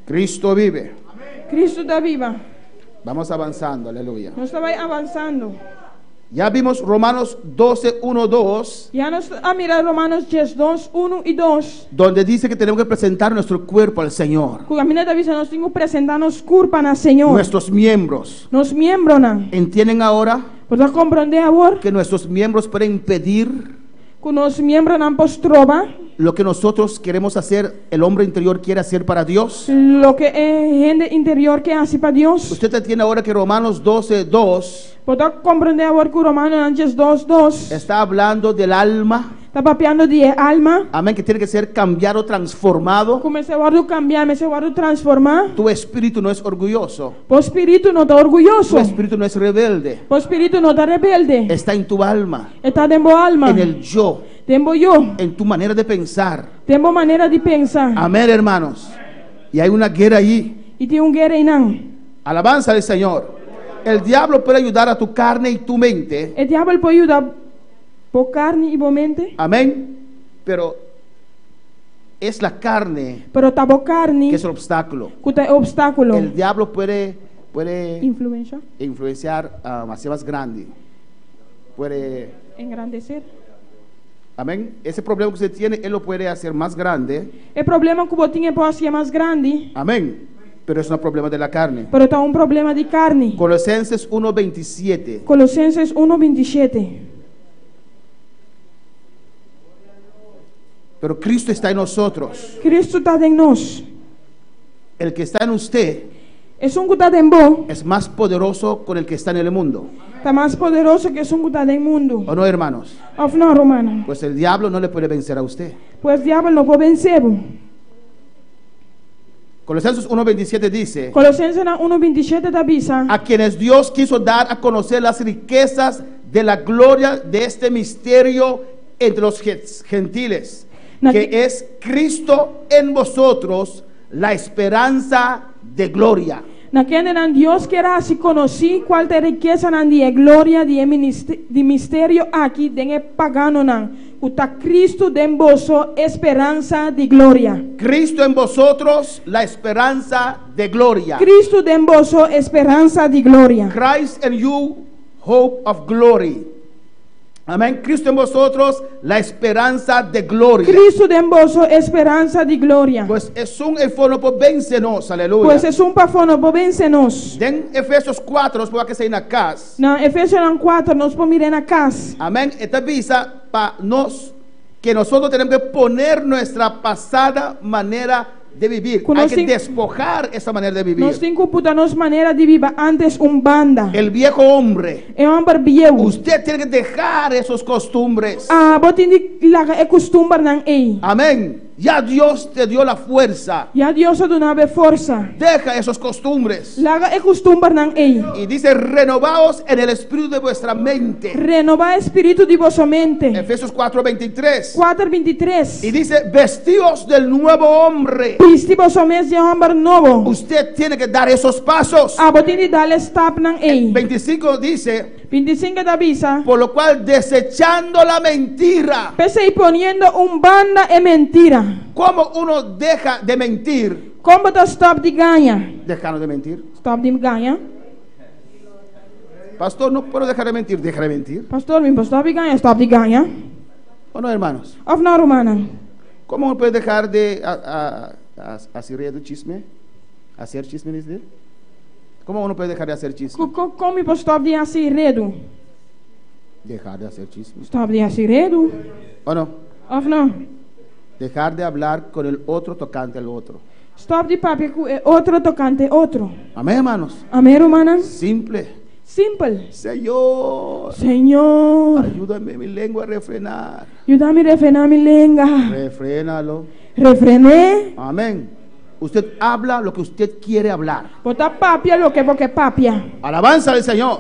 Cristo vive. Kristu ta biba. Vamos avanzando, aleluya. Nos ta bai avansando. Ya vimos Romanos 12, 1, 2, Ya nos a mira Romanos 12, 1 i 2. donde dice que tenemos que presentar nuestro cuerpo al Señor, Ku kaminda ta bisa nos tin ku presentá nos kurpa na Señor. nuestros miembros. Nos miembronan. ¿Entienden ahora Bo ta komprondé awor que nuestros miembros pueden impedir ku nos miembronan por stroba lo que nosotros queremos hacer, el hombre interior quiere hacer para Dios? loke e hende interior ke hasi pa Dios? Usted entiende ahora que Romanos 12, 2 Bo ta komprondé awor ku Romanonan 12, 2 está hablando del alma, ta papiando di e alma amén, que tiene que ser cambiado, transformado. ku mester wòrdu kambiá, mester wòrdu transformá. Tu espíritu no es orgulloso, Bo spiritu no ta tu orguyoso. espíritu no es rebelde, Bo spiritu no ta rebelde. está en tu alma, E ta den bo alma, en el yo, den bo yo, en tu manera de pensar. den bo manera di pensa. Amén, hermanos. Y hay una guerra allí. I tin un guera einan. Alabanza al Señor. El diablo puede ayudar a tu carne y tu mente. E diabel por yuda bo karni i bo mente, Amén. Pero es la carne pero ta bo karni que es el obstáculo. ku ta e opstákulo. El diablo puede, puede Influensia, influenciar a hacer más grande. Puede, engrandecer. amén. Ese problema que usted tiene, él lo puede hacer más grande. E problema ku bo tin e por hasié mas grandi, Amén. Pero es un problema de la carne. pero ta un problema di karni. Colosenses 1:27. Kolosenses 1, 27. Pero Cristo está en nosotros. Kristu ta den nos. El que está en usted Esun ku ta den bo es más poderoso con el que está en el mundo. ta mas poderoso ku esun ku ta den mundu. ¿O no, hermanos? Òf no, rumannan? Pues el diablo no le puede vencer a usted. Pues diabel no por vense bo. Colosenses 1.27 dice, Kolosensenan 1, 27 ta bisa, a quienes Dios quiso dar a conocer las riquezas de la gloria de este misterio entre los gentiles, Na- que es Cristo en vosotros, la esperanza de gloria. Na kendenan Dios ker a hasi konosí kual ta e rikesanan di e gloria di e di misterio aki den e paganonan, ku ta Kristu den boso, esperansa di gloria. Cristo en vosotros, la esperanza de gloria. Kristu den boso, esperansa di gloria. Christ in you, hope of glory. Amén. Cristo en vosotros, la esperanza de gloria. Kristu den boso, esperansa di gloria. Pues esun eifó no por vense nos, aleluya. Pues esun pafó no por vense nos. Den Efesios 4, nos por wak esei na kas. Na Efesionan 4, nos por mir'é na kas. Amén. E ta bisa pa nos que nosotros tenemos que poner nuestra pasada manera de vivir. Ku Hay nos que tin despojar esa manera de vivir. Nos tin ku buta nos manera di biba antes un banda. El viejo hombre. E hòmber bieu. Usted tiene que dejar esos costumbres. Abo tin di laga e kustumbernan ei. Amén. Ya Dios te dio la fuerza. Ya Dios a duna bo e forsa. Deja esas costumbres. Laga e kustumbernan ei. Y dice, renovaos en el espíritu de vuestra mente. Renobá e spiritu di boso mente. Efesios 4:23. 4:23. Y dice, vestíos del nuevo hombre. Bisti boso mes di e hòmber nobo. Usted tiene que dar esos pasos. Abo tin di dal e stapnan ei. 25 dice, 25 ta bisa. Por lo cual desechando la mentira. P'esei poniendo un banda e mentira. Como uno deja de mentir? Kon bo ta stòp di gaña? Dejando de mentir. Stòp di gaña. Pastor, no puedo dejar de mentir. Deja de mentir. Pastor, mi por stòp di gaña. Stòp di gaña. O no, hermanos? Òf no, rumannan? Como uno puede dejar de hacer redu chisme? Hacer chisme, dice? Como uno puede dejar de hacer chisme? Kon mi por stòp di hasi redu? Dejar de hacer chisme. Stòp di hasi redu. O no? Òf no? Dejar de hablar con el otro tocante al otro. Stòp di papia ku e otro tokante otro. Amén, hermanos. Amén, rumannan. Simple. Simpel. Señor. Señor. Ayúdame mi lengua a refrenar. Yuda mi refrená mi lenga. Refrénalo. Refren'é. Amén. Usted habla lo que usted quiere hablar. Bo ta papia loke bo ke papia. Alabanza al Señor.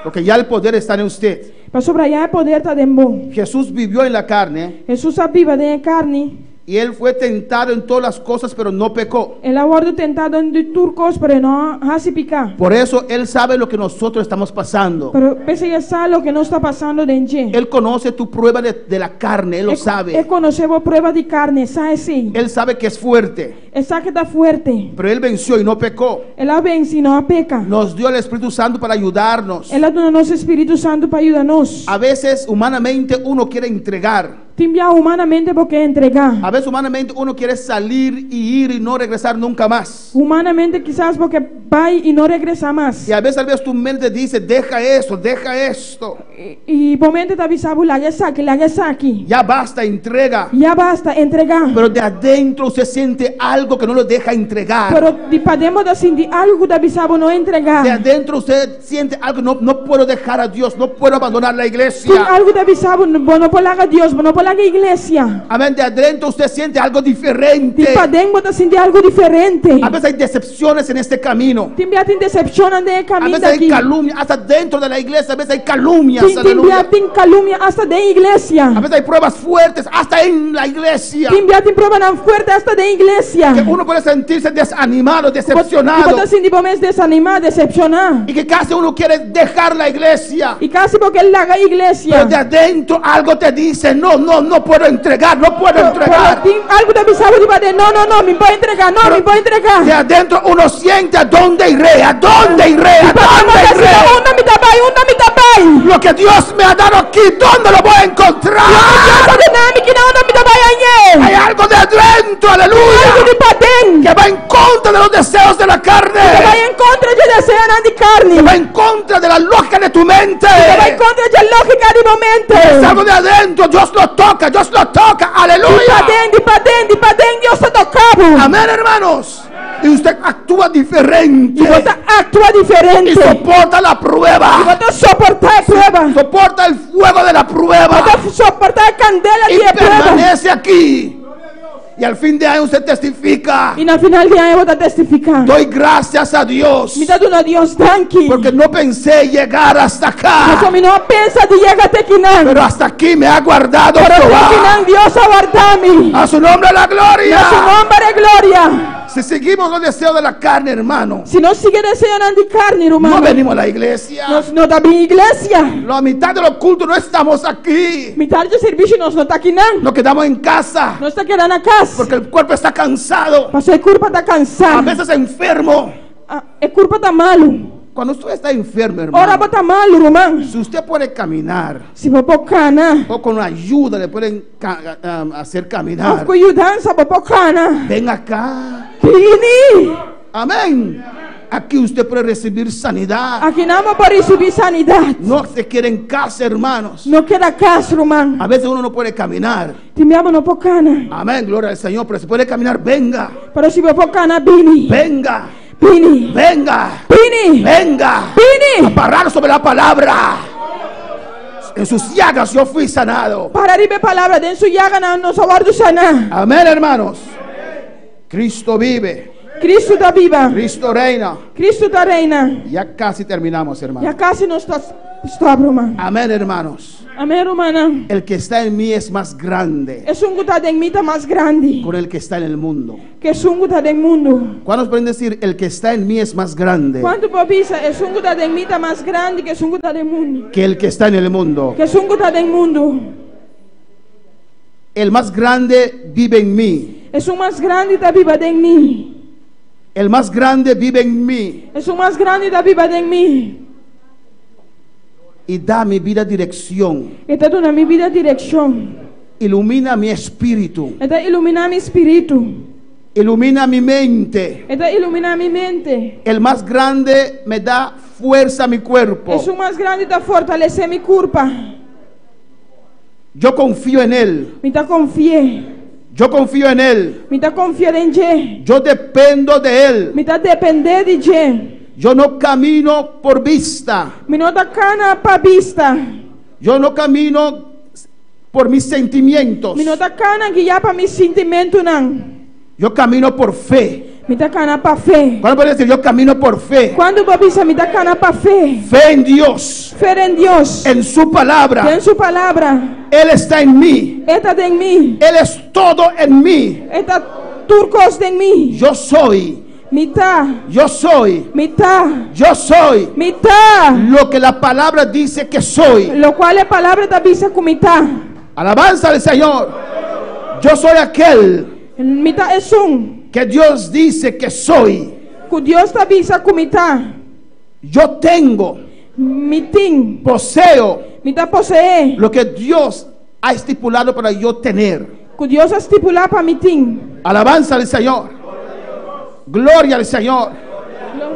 Porque ya el poder está en usted. Pasobra ya e poder ta den bo. Jesús vivió en la carne. Hesus a biba den e karni. Y él fue tentado en todas las cosas, pero no pecó. El a wòrdu tentá den di tur kos, pero e no a hasi piká. Por eso él sabe lo que nosotros estamos pasando. Pero p'esei e sa loke nos ta pasando den dje. Él conoce tu prueba de, de la carne, él lo E, sabe. e konosé bo prueba di karni, e sa esei. Él sabe que es fuerte, E sa ke ta fuerte. pero él venció y no pecó. El a vense i no a peka. Nos dio el Espíritu Santo para ayudarnos. El a duna nos e Spiritu Santu pa yuda nos. A veces humanamente uno quiere entregar. Tin bia humanamente bo ke entregá. A veces humanamente uno quiere salir y ir y no regresar nunca más. Humanamente kisas bo ke bai i no regresá mas. Y a veces tal vez tu mente dice, deja esto, deja esto. I bo mente ta bisa bo, laga esaki, laga esaki. Ya basta, entrega. Ya basta, entregá. Pero de adentro usted siente algo que no lo deja entregar. Pero di paden bo ta sinti algu ku ta bisa bo no entregá. De adentro usted siente algo, no, no puedo dejar a Dios, no puedo abandonar la Tin iglesia. algu ta bisa bo, bo no por laga Dios, bo no por laga iglesia. Amén, de adentro usted siente algo Di diferente. paden bo ta sinti algu diferente. A veces hay decepciones en este camino. Tin bia tin decepcionnan den e A kaminda veces hay aki. calumnia, hasta dentro de la iglesia, a veces hay calumnias. Tin, tin aleluya. bia tin calumnia hasta den iglesia. A veces hay pruebas fuertes, hasta en la iglesia. Tin bia tin pruebanan fuerte hasta den iglesia. Que uno puede sentirse desanimado, Bo decepcionado. ta sinti bo mes desanimá, decepcioná. Y que casi uno quiere dejar la iglesia. I kasi bo ke laga iglesia. Pero de adentro algo te dice, no, no, no puedo entregar, no puedo Pero entregar. tin algu ta bisa bo di paden, no, no, no, mi por entrega, no, Pero mi por entrega. De adentro uno siente a dónde iré, a dónde iré, a Paden bo dónde ta sinti, iré. unda mi ta bai, unda mi ta bai. Lo que Dios me ha dado aquí, ¿dónde lo voy a encontrar? Dios a duna mi akinan, unda mi ta bai hañ'é. Hay algo de adentro, aleluya. Algu di paden. Que va en contra de los deseos de la carne. Ku ta bai en kontra di deseonan di karni. Que va en contra de la lógica de tu mente. Ku ta bai kontra di lógika di bo mente. Es algo de adentro, Dios lo toca, Dios lo toca, Di aleluya. paden, di paden, di paden, Dios ta toka bo. Amén, hermanos. Y usted actúa diferente. I bo ta aktua diferente. Y soporta la prueba. I bo ta soportá e prueba. Soporta el fuego de la prueba. Bo ta soportá e kandela Y di e prueba. permanece aquí. Y al fin de año usted testifica. I na final di aña bo ta testifiká. Doy gracias a Dios. Mi ta duna Dios danki. Porque no pensé llegar hasta acá. Pasobra mi no a pensa di yega te akinan. Pero hasta aquí me ha guardado Pero te Jehová. akinan Dios a warda mi. A su nombre la gloria. Na su nòmber e gloria. Si seguimos los deseos de la carne, hermano. Si nos sigui deseonan di karni, ruman. No venimos a la iglesia. Nos no ta bin iglesia. La mitad de los cultos no estamos aquí. Mitar di servisio nos no ta akinan. Nos quedamos en casa. Nos ta keda na kas. Porque el cuerpo está cansado. Pasobra e kurpa ta kansá. A veces enfermo. E kurpa ta malu. Cuando usted está enfermo, hermano. Ora bo ta malu, ruman. Si usted puede caminar. Si bo por kana. O con ayuda le pueden hacer caminar. Of ku yudansa bo por kana. Ven acá. Bini. Amén. Aquí usted puede recibir sanidad. Akinan bo por risibí sanidat. No se quede en casa, hermanos. No keda kas, ruman. A veces uno no puede caminar. Tin bia bo no por kana. Amén, gloria al Señor. Pero si puede caminar, venga. Pero si bo por kana, bini. Venga. Bini. Venga. Bini. Venga. Bini. A parar sobre la palabra. En sus llagas yo fui sanado. Para riba e palabra, den su yaganan nos a wòrdu saná. Amén, hermanos. Cristo vive. Kristu ta biba. Cristo reina. Kristu ta reina. Ya casi terminamos, hermano. Ya kasi nos ta stòp, ruman. Amén, hermanos. Amén, rumannan. El que está en mí es más grande Esun ku ta den mi ta mas grandi con el que está en el mundo. ku esun ku ta den mundu. ¿Cuántos pueden decir el que está en mí es más grande Kuantu por bisa esun ku ta den mi ta mas grandi ku esun ku ta den mundu? que el que está en el mundo? Ku esun ku ta den mundu. El más grande vive en mí. Esun mas grandi ta biba den mi. El más grande vive en mí Esun mas grandi ta biba den mi. y da a mi vida dirección. E ta duna mi bida direkshon. Ilumina mi espíritu. E ta iluminá mi spiritu. Ilumina mi mente. E ta iluminá mi mente. El más grande me da fuerza a mi cuerpo. Esun mas grandi ta fortalesé mi kurpa. Yo confío en Él. Mi ta konfi'é. Yo confío en Él. Mi ta konfia den dje. Yo dependo de Él. Mi ta dependé di dje. Yo no camino por vista. Mi no ta kana pa bista. Yo no camino por mis sentimientos. Mi no ta kana guiá pa mi sintimentunan. Yo camino por fe. Mi ta kana pa fe. ¿Cuándo puede decir yo camino por fe? Kuantu por bisa mi ta kana pa fe? Fe en Dios, Fe den Dios. en su palabra. Den su palabra. Él está en mí. E ta den mi. Él es todo en mí. E ta tur kos den mi. Yo soy. Mi ta. Yo soy. Mi ta. Yo soy. Mi ta. Lo que la palabra dice que soy. Lokual e palabra ta bisa ku mi ta. Alabanza al Señor. Yo soy aquel Mi ta esun. que Dios dice que soy. Ku Dios ta bisa ku mi ta. Yo tengo. Mi tin. Poseo. Mi ta poseé. Lo que Dios ha estipulado para yo tener. Ku Dios a stipulá pa mi tin. Alabanza al Señor. Gloria al Señor.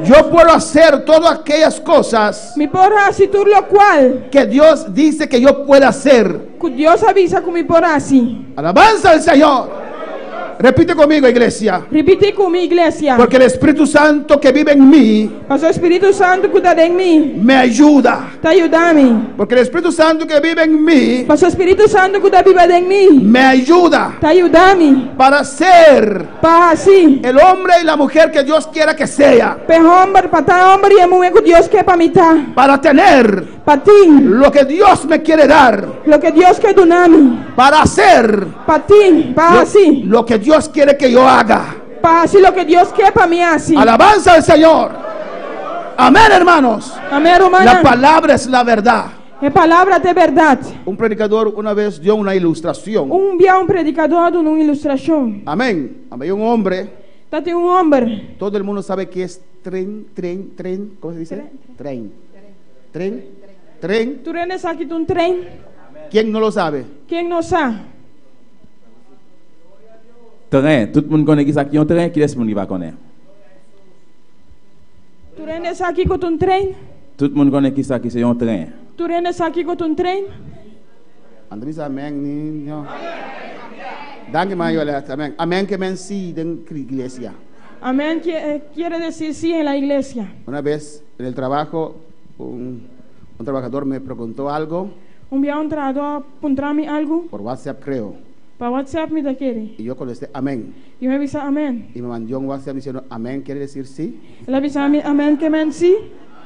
Yo puedo hacer todas aquellas cosas Mi por hasi tur lokual. que Dios dice que yo pueda hacer. Ku Dios a bisa ku mi por hasi. Alabanza al Señor. Repite conmigo, iglesia. Ripití ku mi, iglesia. Porque el Espíritu Santo que vive en mí Pasobra Spiritu Santu ku ta den mi. me ayuda. Ta yuda mi. Porque el Espíritu Santo que vive en mí Pasobra Spiritu Santu ku ta biba den mi. me ayuda Ta yuda mi. para ser Pa hasi. el hombre y la mujer que Dios quiera que sea. Pa e hòmber, pa ta e hòmber i e muhé ku Dios ke pa mi ta. Para tener Pa tin. lo que Dios me quiere dar. Loke Dios ke duna mi. Para hacer. Pa tin, pa hasi. Lo que Dios quiere que yo haga. Pa hasi loke Dios ke pa mi hasi. Alabanza al Señor. Amén, hermanos. Amén, rumannan. La palabra es la verdad. E palabra ta e bèrdat. Un predicador una vez dio una ilustración. Un bia un predikadó a duna un ilustrashon. Amén. Había un hombre. Tatin un hòmber. Todo el mundo sabe qué es tren, tren, tren. ¿Cómo se dice? Tren. Tren. Tren. Tur hende sa ki ta un tren? ¿Quién no lo sabe? Ken no sa? Tren. Tout moun konnen kisa ki yon tren? Kilès moun ki pa konnen? Tur hende sa kiko ta un tren? Tout moun konnen kisa ki se yon tren? Tur hende sa kiko ta un tren? Anda bisa amén ni no. Danki man Yolette. Amén. Amén ke men sí den iglesia. Amén quiere decir sí en la iglesia. Una vez en el trabajo un, un trabajador me preguntó algo. Un bia un trahadó a puntra mi algu. Por WhatsApp creo. Pa WhatsApp mi ta kere. Y yo contesté amén. Y mi a bisa amén. Y me mandó un WhatsApp diciendo amén quiere decir sí. El a bisa mi amén ke men sí.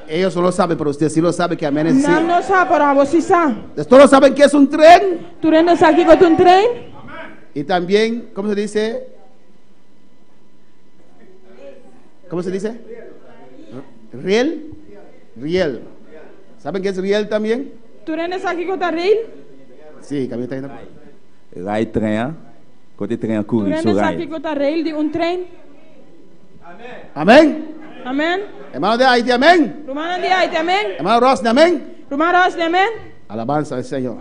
Ellos no lo saben, pero usted sí lo sabe que amén es sí. Nan no sa, pero abo sí sa. ¿Todos saben que es un tren? Tur hende sa kiko ta un tren? Y también, ¿cómo se dice? ¿Cómo se dice? Riel. Riel. ¿Saben qué es riel también? Tur hende sa kiko ta riel? Sí, Camilo está yendo. Ray tren an, kote tren an kouri Tur sou hende sa ray. kiko ta rail di un trein? Amén. Amén. Hermano de Haití, amén. Rumannan di Haiti, amén. Hermano Rosny, amén. Ruman Rosny, amén. Alabanza al Señor.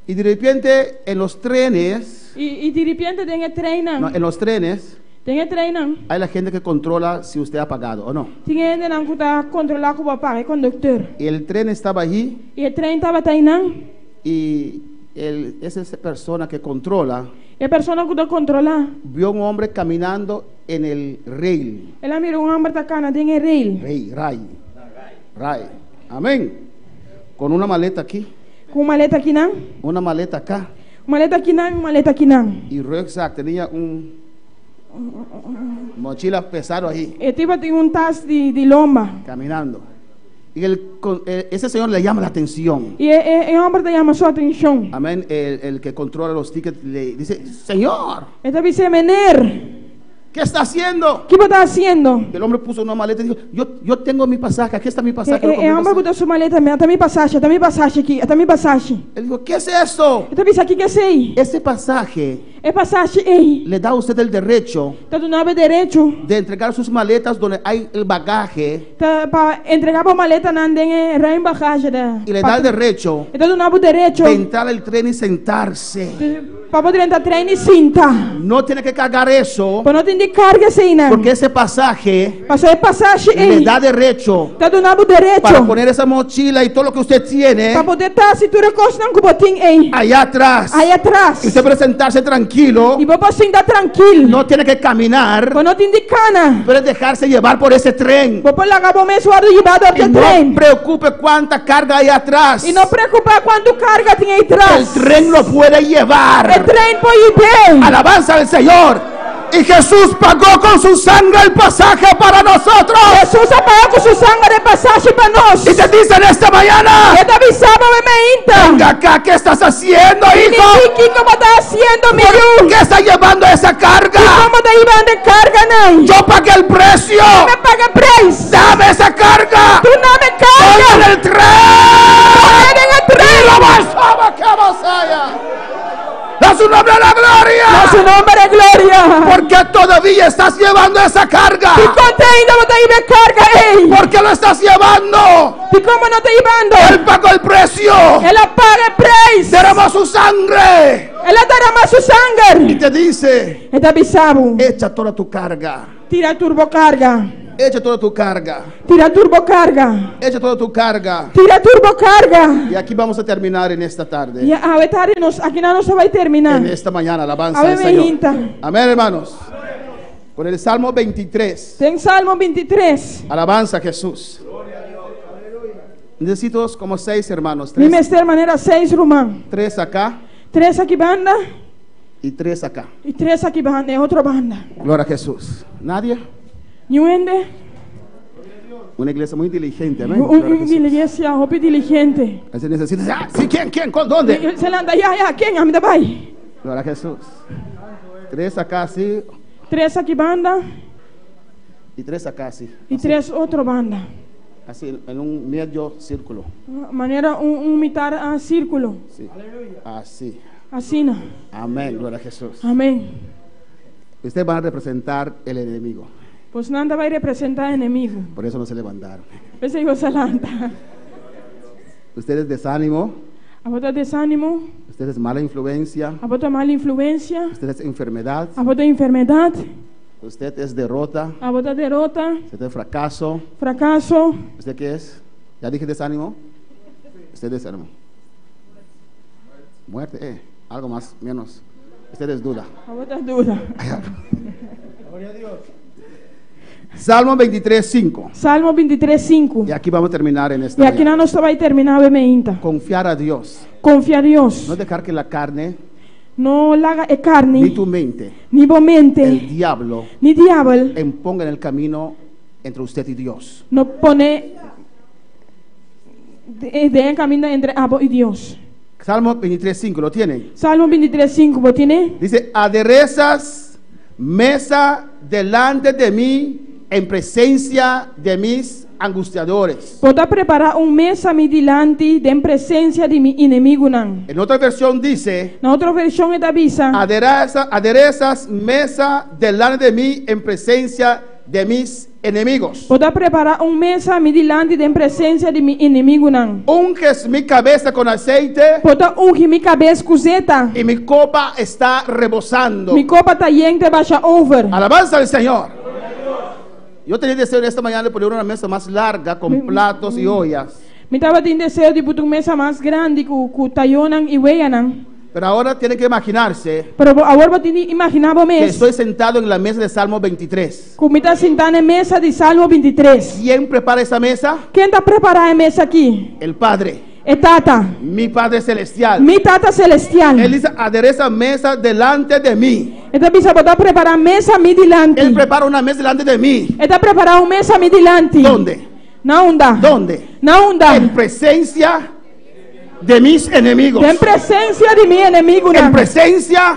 Y de repente en los trenes, I, i diripiente den e treinnan. no, en los trenes Den e treinnan. hay la gente que controla si usted ha pagado o no. Tin e hendenan ku ta kontrolá ku bo a paga, e konduktor. Y el tren estaba allí I e trein tabata einan. y el, esa persona que controla E persona ku ta kontrolá. vio un hombre caminando en el rail. El a mira un hòmber ta kana den e rail. Rail, ray, ray. Amén. Con una maleta aquí, Ku un maleta akinan, una maleta acá un maleta akinan i un maleta akinan. y rucksack. Tenía un mochila pesado ahí, E tabatin un tas di, di lomba. Caminando. Y ese señor le llama la atención. I e, e, e hòmber ta yama su atenshon. Amén. El que controla los tickets le dice: "Señor, E ta bisa, "Mener, ¿qué está haciendo?" Kiko bo ta hasiendo?" El hombre puso una maleta y dijo: Yo tengo mi pasaje, aquí está mi E, pasaje. Lo e, compré e hòmber pasaje". a buta su maleta, "Ata mi pasashi, ata mi pasashi aki, ata mi pasashi." Él dijo: "¿Qué es eso?" E ta bisa, "Kiko ta esei?" Ese pasaje E pasashi ei le da a usted el derecho ta duna bo derecho de entregar sus maletas donde hay el bagaje ta pa entregá bo maletanan den e ruim bagage de y le da el derecho E ta duna bo derecho de entrar al tren y sentarse. Pa bo drenta trein i sinta. No tiene que cargar eso Bo no tin di karga eseinan. Porque ese pasaje Paso e pasashi le ei da derecho ta duna bo para derecho poner esa mochila y todo lo que usted tiene pa pone e tas i tur e kosnan ku bo tin ei allá atrás. Ei atras. Y usted puede sentarse tranquilo. I bo por sinta trankil. No tiene que caminar. Bo no tin di kana. Puede dejarse llevar por ese tren. Bo por laga bo mes wòrdu hibá dor Y e no trein. preocupe cuánta carga hay atrás. I no preokupá kuantu karga tin ei El tras. tren lo puede llevar. E trein por hib'é. Alabanza al Señor. Y Jesús pagó con su sangre el pasaje para nosotros. Hesus a paga ku su sanger e pasashi pa nos. Y te dice en esta mañana: E ta bisa bo awe mainta. "Venga acá, ¿qué estás haciendo, Bini hijo? Kiko bo ta hasiendo, ¿Por mi yu? qué estás llevando esa carga? Kon bo ta hibando e karganan? Yo pagué el precio. Mi a paga e preis. Dame esa carga. Duna mi e Voy karga. en el tren. Pone den e trein. A su nombre la gloria. Na su nòmber e gloria. ¿Por qué todavía estás llevando esa carga? Dikon te ainda bo ta hiba e karga ei? ¿Por qué lo estás llevando? Dikon bo ta hibando? Él pagó el precio. El a paga e preis. Derramó su sangre. El a drama su Y sanger. te dice: E ta bisa bo. "Echa toda tu carga. Tira tur bo karga. Echa toda tu carga. Tira tur bo karga. Echa toda tu carga." Tira tur bo karga. Y aquí vamos a terminar en esta tarde. I awe tardi nos aki nos ta bai terminá. En esta mañana, alabanza Amén, al Señor. hijita. Amén, hermanos. Con el Salmo 23. Den Salmo 23. Alabanza a Jesús. Necesito como seis hermanos. Mi Tres, mester manera seis ruman. Tres acá Tres aki banda y tres acá. i tres aki banda, e otro banda. Gloria a Jesús. ¿Nadie? Niun hende? Una iglesia muy inteligente. Amén. Un, Gloria a un Jesús. iglesia hopi diligente. Así necesita. Ah, sí, ¿quién? ¿Quién? ¿Con dónde? Se lanta, ya, ya, ken? Ami ta bai. Gloria a Jesús. Tres acá, sí. Tres aki banda Y tres acá, sí. i tres otro banda. Así, en un medio círculo. Manera un, un mitar ah, sírkulo. Sí. Así. Asina. Amén. Gloria a Jesús. Amèn. Ustedes van a representar el enemigo. Bosonan ta bai representá enemigu. Por eso no se levantaron. P'esei boso a lanta. Ustedes desánimo. Abo ta desánimo, Ustedes mala influencia. abo ta mal influensia, Ustedes enfermedad. abo ta enfermedat, Usted es derrota. abo ta derota, Usted es fracaso. frakaso. ¿Usted qué es? ¿Ya dije desánimo? Usted es desánimo. Muerte, algo más, menos. Usted es duda. Abo ta duda. Salmo 23, 5. Salmo 23, 5. Y aquí vamos a terminar en esta I aki mañana. nos ta bai terminá awe mainta. Confiar a Dios. Konfia Dios. No dejar que la carne No laga e karni, ni tu mente, ni bo mente, el diablo, ni diabel, imponga en el camino entre usted y Dios. no pone den kaminda entre abo i Dios. Salmo 23, 5, ¿lo tienen? Salmo 23, 5, bo tin'é? Dice: "Aderezas mesa delante de mí en presencia de mis angustiadores." Bo ta prepará un mesa mi dilanti den presensia di mi enemigunan. En otra versión dice: Na otro vershon e ta bisa. Aderezas mesa delante de mí en presencia de mis enemigos." Bo ta prepará un mesa mi dilanti den presensia di mi enemigunan. "Unges mi cabeza con aceite Bo ta ungi mi kabes ku zeta. y mi copa está rebosando." Mi kopa ta yen te basha over. Alabanza al Señor. Yo tenía deseo en esta mañana de poner una mesa más larga con platos y ollas. Mi tabatin deseo di pone un mesa mas grandi ku ku tayónan i weanan. Pero ahora tienen que imaginarse Pero awor bo tin di imaginá bo que mes. estoy sentado en la mesa de Salmo 23. Ku mi ta sintá na e mesa di Salmo 23. ¿Quién prepara esa mesa? Ken ta prepará e mesa aki? El Padre. E Tata. Mi Padre Celestial. Mi Tata Selestial. Él dice, adereza mesa delante de mí. E ta bisa bo ta prepará mesa mi dilanti. Él prepara una mesa delante de mí. E ta prepará un mesa mi dilanti. ¿Dónde? Na unda? ¿Dónde? Na unda? En presencia de mis enemigos. Den presensia di mi enemigunan. En presencia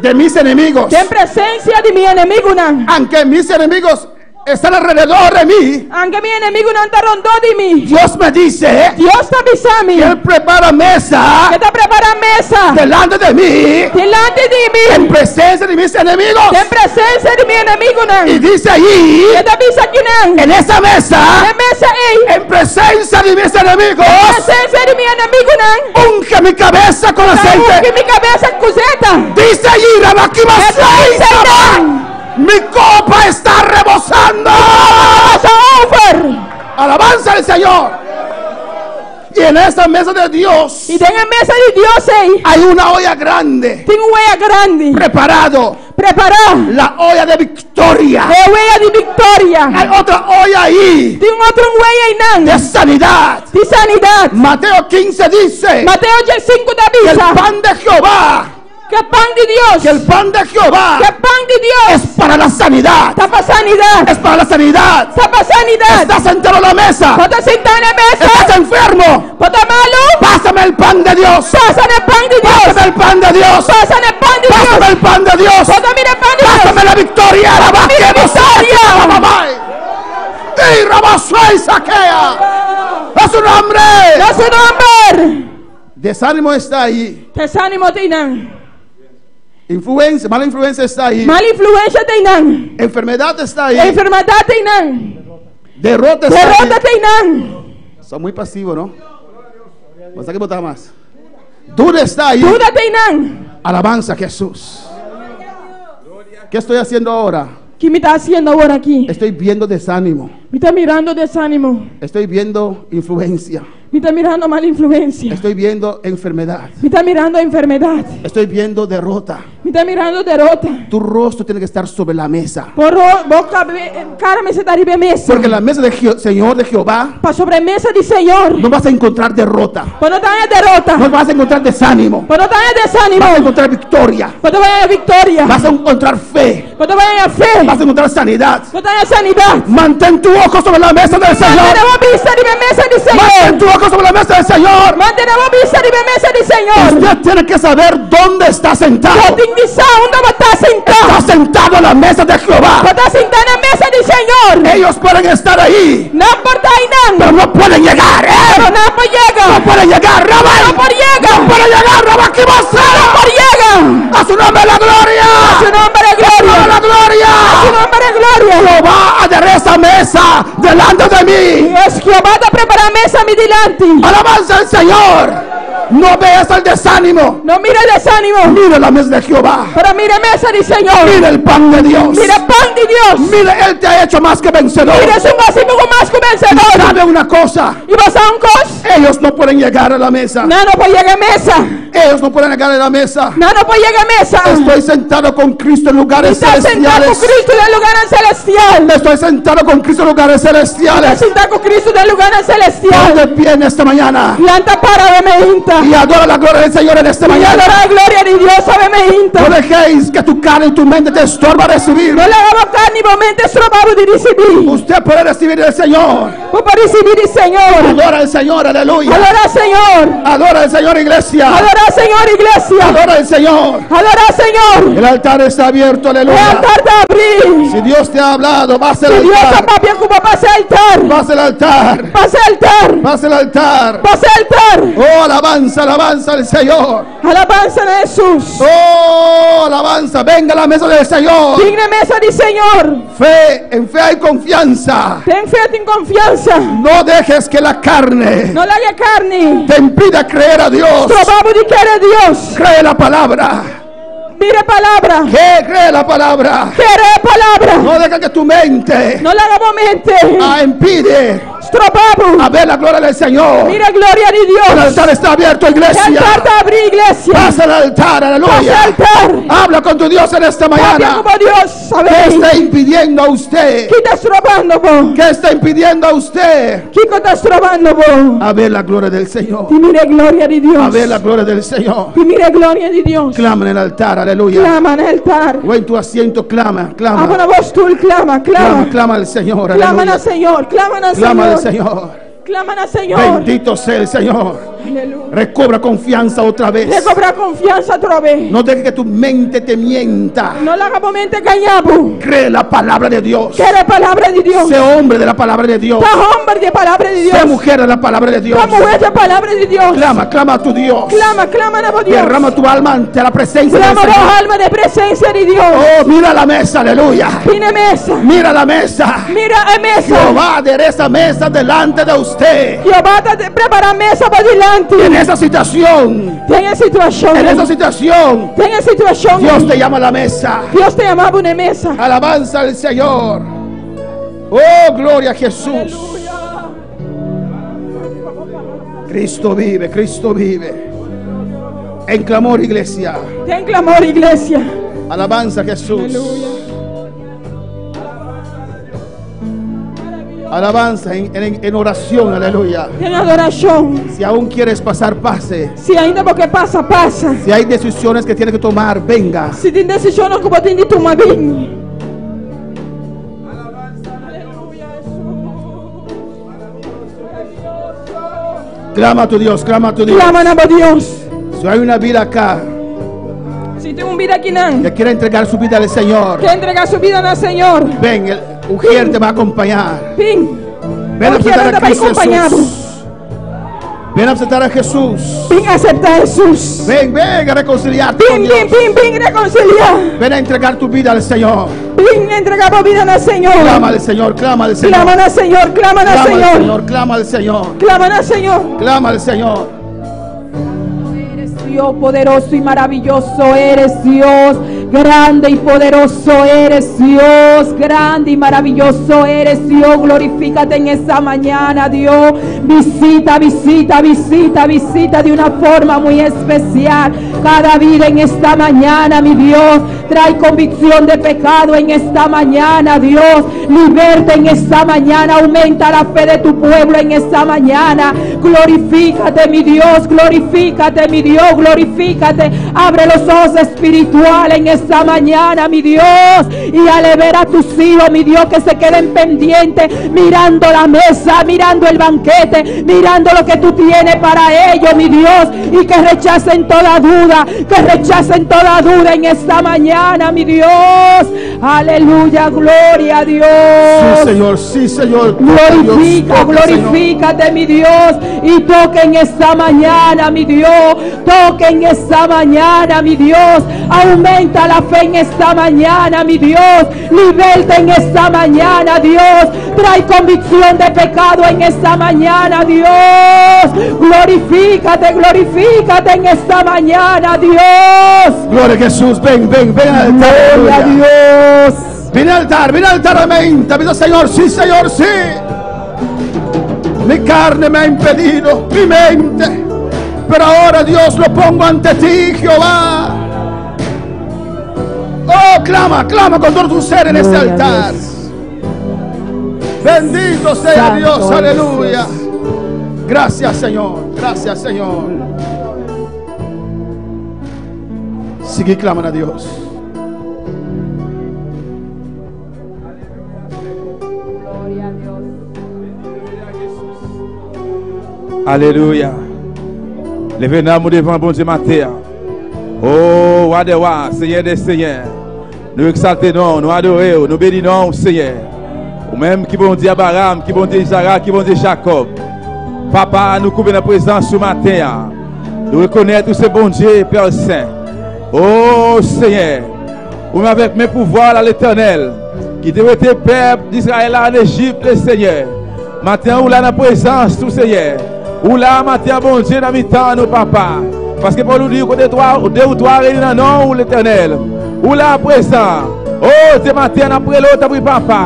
de mis enemigos. Den presensia di mi enemigunan. Aunque mis enemigos están alrededor de mí. Aunke mi enemigunan ta rondó di mi. Dios me dice Dios ta bisa mi. que Él prepara mesa E ta prepará mesa. delante de mí Dilanti di mi. en presencia de mis enemigos. Den presensia di mi enemigunan. Y dice allí, E ta bisa akinan. en esa mesa, Den mesa ei. en presencia de mis enemigos, Presensia di mi enemigunan. unge mi cabeza con Ungi aceite. mi kabes ku zeta. Dice allí, Rabaquima Eso dice Seis, mi copa está rebosando. Pasa over. Alabanza al Señor. Y en esa mesa de Dios I den e mesa di Dios ei. hay una olla grande Tin un wea grandi. preparado, Prepará. la olla de victoria. E wea di viktoria. Hay otra olla ahí Tin otro wea einan. de sanidad. Di sanidat. Mateo 15 dice Mateo 5 ta que el bisa. pan de Jehová, Ku pan di Dios. que el pan de Jehová Ku pan di es Dios. para la sanidad, Ta pa sanidat. es para la sanidad. Ta pa sanidat. Estás sentado a la mesa, Bo ta sintá na mesa. estás enfermo. Bo ta malu. Pásame el pan de Dios. Pasa e pan di Dios. Pásame el pan de Dios. Pasa e pan di Dios. Pásame el pan de Dios. Bo ta mira pan di Dios. Pásame la victoria. La Mira victoria. Y Rabasua y saquea. A su nombre. Na su nòmber. Desánimo está ahí. Desánimo t'einan. Influencia, mala influencia está ahí. Mal influensia t'einan. Enfermedad está ahí. Enfermedat t'einan. Derrota está Derota ahí. t'einan. Son muy pasivos, ¿no? Vas a que botar más. Duda está ahí. Duda t'einan. Alabanza a Jesús. ¿Qué estoy haciendo ahora? Kiko mi ta hasiendo awor aki? Estoy viendo desánimo. Mi ta mirando desánimo. Estoy viendo influencia. Mi ta mirando mal influensia. Estoy viendo enfermedad. Mi ta mirando enfermedat. Estoy viendo derrota. Mi ta mirando derota. Tu rostro tiene que estar sobre la mesa. Bo bo kara mester ta riba mesa. Porque en la mesa del Señor de Jehová Pasobra mesa di Señor. no vas a encontrar derrota. Bo no ta haña derota. No vas a encontrar desánimo. Bo no ta haña desánimo. Vas a encontrar victoria. Bo ta haña viktoria. Vas a encontrar fe. Bo ta haña fe. Vas a encontrar sanidad. Bo ta haña sanidat. Mantén tu ojo sobre la mesa del Señor. Mantené bo bista riba mesa di Señor. Mantén tu ojo sobre la mesa del Señor. Mantené bo bista riba mesa di Señor. Usted tiene que saber dónde está sentado. Bo tin di sa unda bo ta sintá. Está sentado en la mesa de Jehová. Bo ta sintá na mesa di Señor. Ellos pueden estar ahí, Nan por ta einan. pero no pueden llegar. ¿eh? Pero nan por yega. No pueden llegar, Rabal. No por yega. No pueden llegar, Rabal. ¿Qué va a hacer? No por yega. A su nombre la gloria. A su nombre A su nombre gloria. la gloria. A su nombre gloria. Jehová adereza mesa delante de mí. Dios Jehová ta prepará mesa mi dilanti. Alabanza al Señor. No veas el desánimo. No mira desánimo. Mira la mesa de Jehová. Pero mira mesa di Señor. Mira el pan de Dios. Mira pan di Dios. Mira, Él te ha hecho más que vencedor. Mira esun a hasi bo mas ku vensedó. ¿Sabe una cosa? I bo sa un kos? Ellos no pueden llegar a la mesa. Nan no por yega mesa. Ellos no pueden llegar a la mesa. Nan no por yega mesa. Estoy sentado con Cristo en lugares Ta sintá ku celestiales. Kristu den lugá selestial. Estoy sentado con Cristo en lugares Ta celestiales. sintá ku Kristu den lugá selestial. Ponte pie en esta mañana Lanta para awe mainta. y adora la gloria del Señor en esta I mañana. adorá gloria di Dios awe mainta. No dejéis que tu carne y tu mente te estorba a recibir. No laga bo karni bo mente stroba bo di risibí. Usted puede recibir del Señor. Bo por risibí di Señor. Adora al Señor, aleluya. Adorá Señor. Adora al Señor, iglesia. Adorá Señor, iglesia. Adora al Señor. Adorá Señor. El altar está abierto, E aleluya. altar ta habrí. Si Dios te ha hablado, vas al Si Dios a altar. papia ku bo, pasa altar. Vas al altar. Pasa altar. Vas al altar. Pasa altar. Oh, alabanza, alabanza al Señor. Alabansa na Hesus. Oh, alabanza. Venga a la mesa del Señor. Bin na mesa di Señor. Fe, en fe hay confianza. Den fe tin konfiansa. No dejes que la carne No laga karni. te impida creer a Dios. Stroba bo di kere Dios. Cree la palabra. Mira e palabra. ¿Qué cree la palabra? Kere e palabra. No deja que tu mente No laga bo mente. ah, impide Stroba bo. a ver la gloria del Señor. Mira gloria di El Dios. altar está abierto, E iglesia. altar ta habrí, iglesia. Pasa al altar, Pasa aleluya. altar. Habla con tu Dios en esta Papia mañana. ku bo Dios, ¿Qué sabe? está impidiendo a usted? Ki ta strobando bo? ¿Qué está impidiendo a usted? Kiko ta strobando bo? A ver la gloria del Señor. Di mira gloria di Dios. A ver la gloria del Señor. Di mira gloria di Dios. Clama en el altar, aleluya. Clama na altar. O en tu asiento, clama, clama. Abo na bo stul clama, Clama, clama. clama al Señor. Clama na Aleluya. Señor, clama na Clama al Señor. Señor. Clama na Señor. Bendito sea el Señor. Aleluya. Recobra confianza otra vez. Recobra confianza atrobe. No dejes que tu mente te mienta. No laga bo mente gaña bo. Cree la palabra de Dios. Kere palabra di Dios. Sé hombre de la palabra de Dios. Ta hòmber di palabra di Sé Dios. mujer de la palabra de Dios. Ta muhé di palabra di Dios. Clama, clama a tu Dios. Clama, clama na Dios. Derrama tu alma ante la presencia del Clama bo Señor. alma den presensia di Dios. Oh, mira la mesa, aleluya. Bin na mesa. Mira la mesa. Mira e mesa. Jehová adereza mesa delante de usted. Jehová ta prepará mesa bo dilanti. En esa situación, Den e situashon. en esa situación, Den e situashon. Dios te llama a la mesa. Dios ta yama bo na mesa. Alabanza al Señor. Oh, gloria a Jesús. Cristo vive, Cristo vive. En clamor, iglesia. Den clamor, iglesia. Alabanza a Jesús. Alabanza en, en- en oración, aleluya. Den adorashon. Si aún quieres pasar, pase. Si ainda bo ke pasa, pasa. Si hay decisiones que tienes que tomar, venga. Si tin desishon ku bo tin di tuma, bin. Clama a tu Dios, clama a tu Dios. Clama na Dios. Si hay una vida acá Si tin un bida akinan que quiere entregar su vida al Señor, ke entregá su bida na Señor. ven, el Ujier te va a acompañar. Bin. Ven a Ujier aceptar a te va Cristo acompañar. Jesús. Ven a aceptar a Jesús. Bin aseptá Hesus. Ven, ven a reconciliarte con Bin, Dios. bin, bin, bin rekonsiliá. Ven a entregar tu vida al Señor. Bin entregá bo bida na Señor. Clama al Señor, clama al Señor. Clama na Señor, clama na Clama al Señor. Señor, clama al Señor. Clama na Señor. Clama al Señor. Eres Dios poderoso y maravilloso, eres Dios grande y poderoso, eres Dios grande y maravilloso, eres Dios. Glorifícate en esta mañana, Dios. Visita, visita, visita, visita de una forma muy especial cada vida en esta mañana, mi Dios. Trae convicción de pecado en esta mañana, Dios. Liberta en esta mañana, aumenta la fe de tu pueblo en esta mañana. Glorifícate, mi Dios, glorifícate, mi Dios, glorifícate. Abre los ojos espirituales en esta mañana, mi Dios. Y al ver a tus hijos, mi Dios, que se queden pendientes, mirando la mesa, mirando el banquete, mirando lo que tú tienes para ellos, mi Dios. Y que rechacen toda duda, que rechacen toda duda en esta mañana, mi Dios. Aleluya, gloria a Dios. Sí, Señor, sí, Señor. Glorifica, Dios, toca, Señor. glorifícate, mi Dios. Y toca en esta mañana, mi Dios. Toca en esta mañana, mi Dios. Aumenta la fe en esta mañana, mi Dios. Liberta en esta mañana, Dios. Trae convicción de pecado en esta mañana, Dios. Glorifícate, glorifícate en esta mañana, Dios. Gloria a Jesús. Ven, ven, ven al altar. Gloria a aleluya. Dios. Ven al altar, ven al altar, amén. Te pido, Señor, sí, Señor, sí. Mi carne me ha impedido, mi mente. Pero ahora, Dios, lo pongo ante ti, Jehová. Oh, clama, clama con todo tu ser en este Gloria a altar. Dios. Bendito sea Santo Dios, es aleluya. Dios. Gracias, Señor. Gracias, Señor. Sigue claman a Dios. Gloria a Dios. Aleluya. Leve nanm ou devan Bondye maten an. Oh, wa dè wa, Senyè dè senyè. Nou egzalte non ou, nou adore ou, nou beni non ou, Senyè. Ou menm ki Bondye Abraham, ki Bondye Izarak, ki Bondye Jakòb. Papa, nou koube nan prezans ou maten an. Nou rekonèt ou se Bondye, Pè Sen. Oh, Senyè, ou menm avèk men pouvwa la Letènèl, ki te wete pèp d'Israël la an Ejip, le Senyè. Maten an ou la nan prezans ou, Senyè. Ou la maten an, Bondye, nan mitan nou, Papa. Paske pawòl ou di kote 3, 2 ou 3 reyini nan non ou Letènèl, ou la prezan. O Dye maten an nap rele w tanpri papa,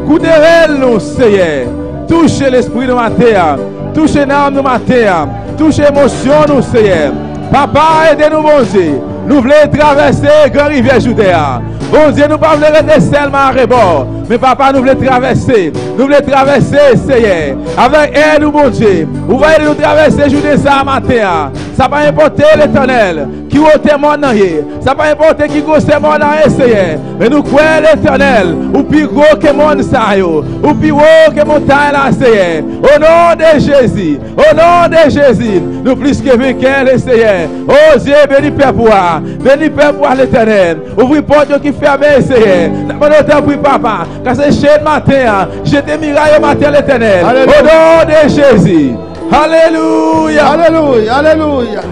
koute rèl nou Seyè. Touche lespri nou maten an, touche nanm nou maten an, touche emosyon nou Seyè. Papa ede nou Bondye, nou vle travèse gran rivyè Jouden an. Bondye nou pa vle rete sèlman arebò, men papa nou vle travèse, nou vle travèse Seyè. Avèk èd ou Bondye, ou va ede nou travèse Jouden sa a maten an. Sa pa enpòte Letènèl, ki wotè mòn nan ye, sa pa enpòte ki gwosè mòn nan ye Seyè, men nou kwè Letènèl, ou pi gwo ke mòn sa yo, ou pi wo ke montay la Seyè. O non de Jezi, o non de Jezi, nou plis ke venkè le Seyè. O Dye beni pèp ou a, beni pèp ou a Letènèl. Ouvri pòt yo ki fèmen Seyè. N ap mande w tanpri Papa, kase chenn maten an, jete miray yo maten Letènèl. O non de Jezi. Alelouya. Aleluya, aleluya.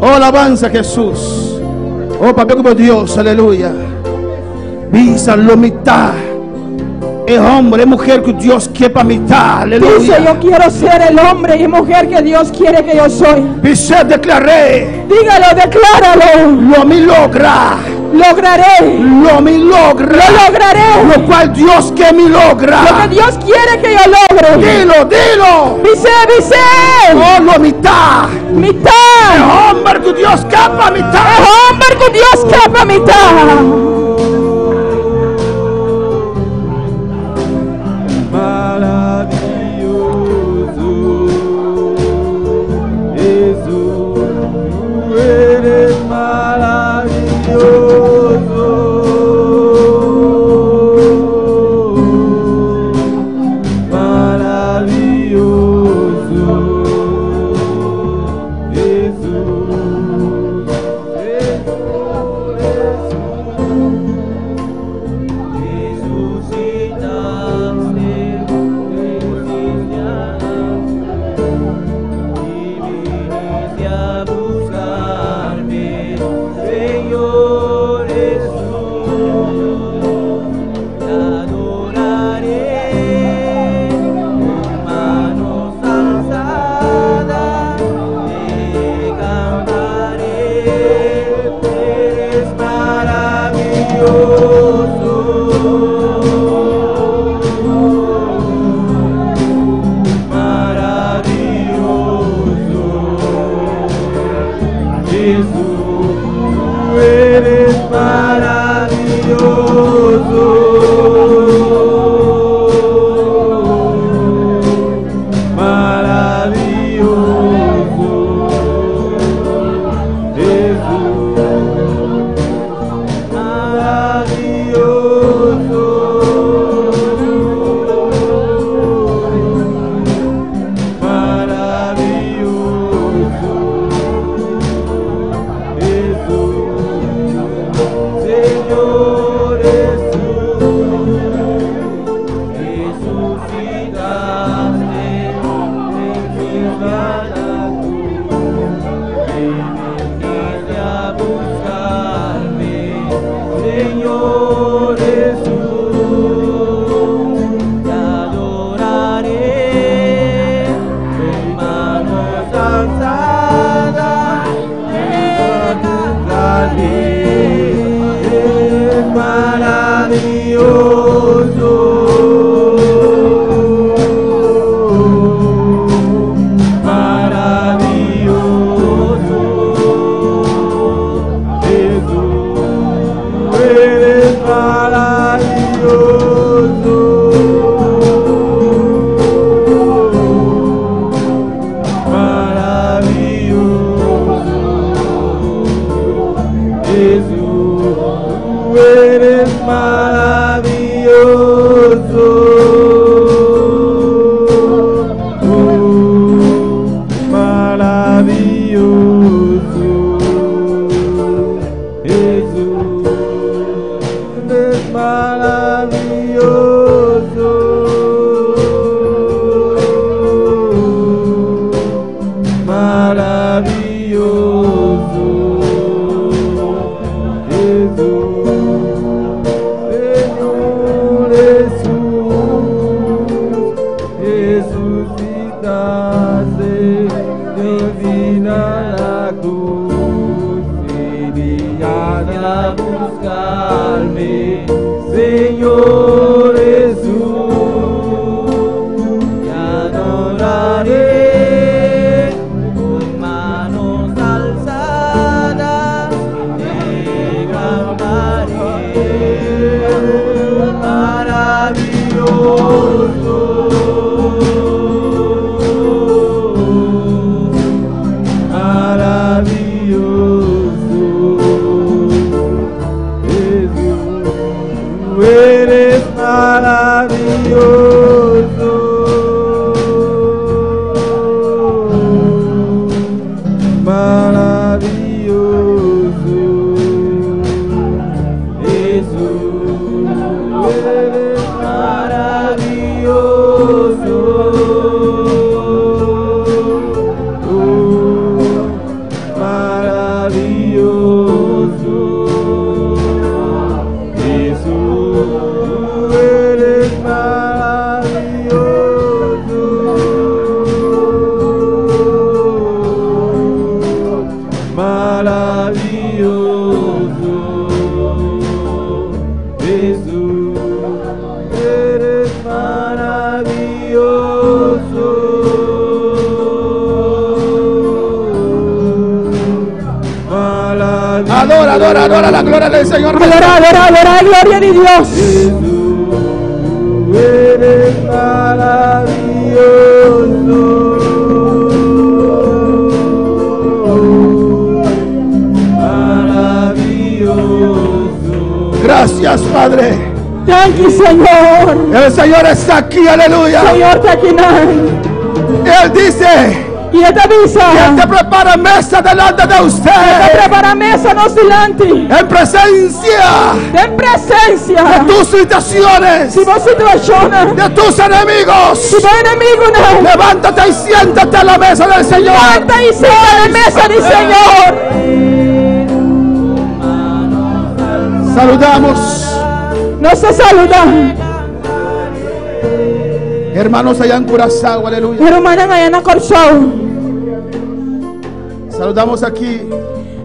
Oh, alabanza a Jesús. Oh, papia como Dios, aleluya. Bisa lo mitad. Es hombre, es mujer que Dios quiere para mitad. Dice, Aleluya. yo quiero ser el hombre y mujer que Dios quiere que yo soy. Dice, declaré. Dígalo, decláralo. Lo mi logra. Lograré. Lo mi logra. Lo lograré. Lo cual Dios que mi logra. Lo que Dios quiere que yo logre. Dilo, dilo. Dice, dice. Oh, lo mitad. Mitad. El hombre que Dios capa mitad. El hombre que Dios capa mitad. Maravilloso, Jesús, tú eres maravilloso, maravilloso, Jesús, Jesús, Jesús. Maravilloso. Maravilloso. Jesús, eres maravilloso. Oh, maravilloso. Jesús, eres maravilloso. Maravilloso. Jesús, eres maravilloso. Maravilloso. Adora, adora, adora la gloria del Señor. Adora, adora, adora la gloria di Dios. Jesús, eres maravilloso. Maravilloso. Gracias, Padre. Thank you, Señor. El Señor está aquí, aleluya. Señor ta akinan. Él dice, I E ta bisa. Él te prepara mesa delante de E ta usted. prepará mesa nos dilanti. En presencia Den presensia. de tus situaciones, Di bo situashon. de tus enemigos. Di bo enemigunan. Levántate y siéntate a la mesa del Señor. Lanta i sinta na mesa di Señor. Saludamos, Nos ta saludá. hermanos allá en Curazao, aleluya. Rumannan aya na Kòrsou. Saludamos aquí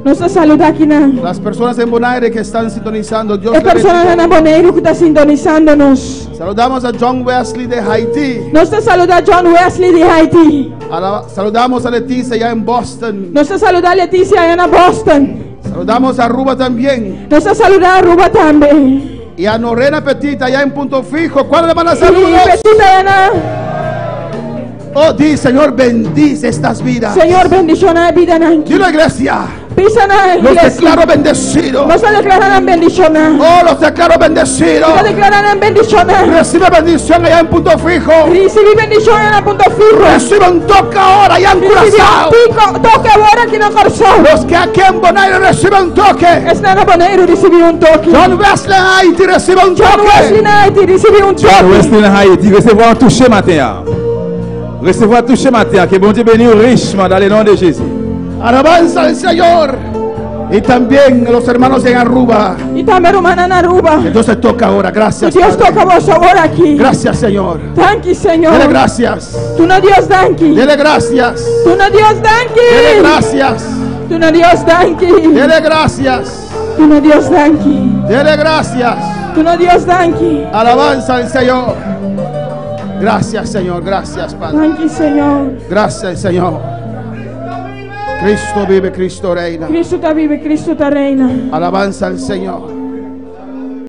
Nos ta saludá akinan. las personas en Bonaire que están sintonizando. Dios E les bendiga. personanan na Boneiru ku ta sintonisando nos. Saludamos a John Wesley de Haití. Nos ta saludá John Wesley di Haiti. Saludamos a Leticia allá en Boston. Nos ta saludá Leticia aya na Boston. Saludamos a Aruba también. Nos ta saludá Aruba tambe. Y a Norena Petit allá en Punto Fijo. ¿Cuál le manda I saludos? Petita aya na. Oh, di, Señor, bendice estas vidas. Señor, bendishoná e bidanan. Dilo, iglesia. Bisa nan, Los iglesia. declaro bendecidos. Nos ta deklará nan bendishoná. Oh, los declaro bendecidos. Nos ta deklará nan bendishoná. Recibe bendición allá en Punto Fijo. Risibí bendishon na Punto Fijo. Recibe un toque ahora allá en Risibí Curazao. un toke awor aki na Kòrsou. Los que aquí en Bonaire reciben un toque. Esnan na Boneiru risibí un toke. John Wesley en Haití recibe un John Wesley toque. na Haiti risibí un John toke. Wesley en Haïti, resevwa un touche maten. Resevwa touche maten. Ke Bondye beni w richman dans le nom de Jésus. Alabanza al Señor. Y también los hermanos en Aruba. I tambe rumannan na Aruba. Entonces toca ahora. Gracias. Dios Padre. toka boso awor aki. Gracias, Señor. Danki, Señor. Dele gracias. Duna Dios danki. Dele gracias. Duna Dios danki. Dele gracias. Duna Dios danki. Dele gracias. Duna Dios danki. Dele gracias. Duna Dios danki. Alabanza al Señor. Gracias, Señor. Gracias, Padre. Danki, Señor. Gracias, Señor. Cristo vive, Cristo reina. Kristu ta biba, Kristu ta reina. Alabanza al Señor.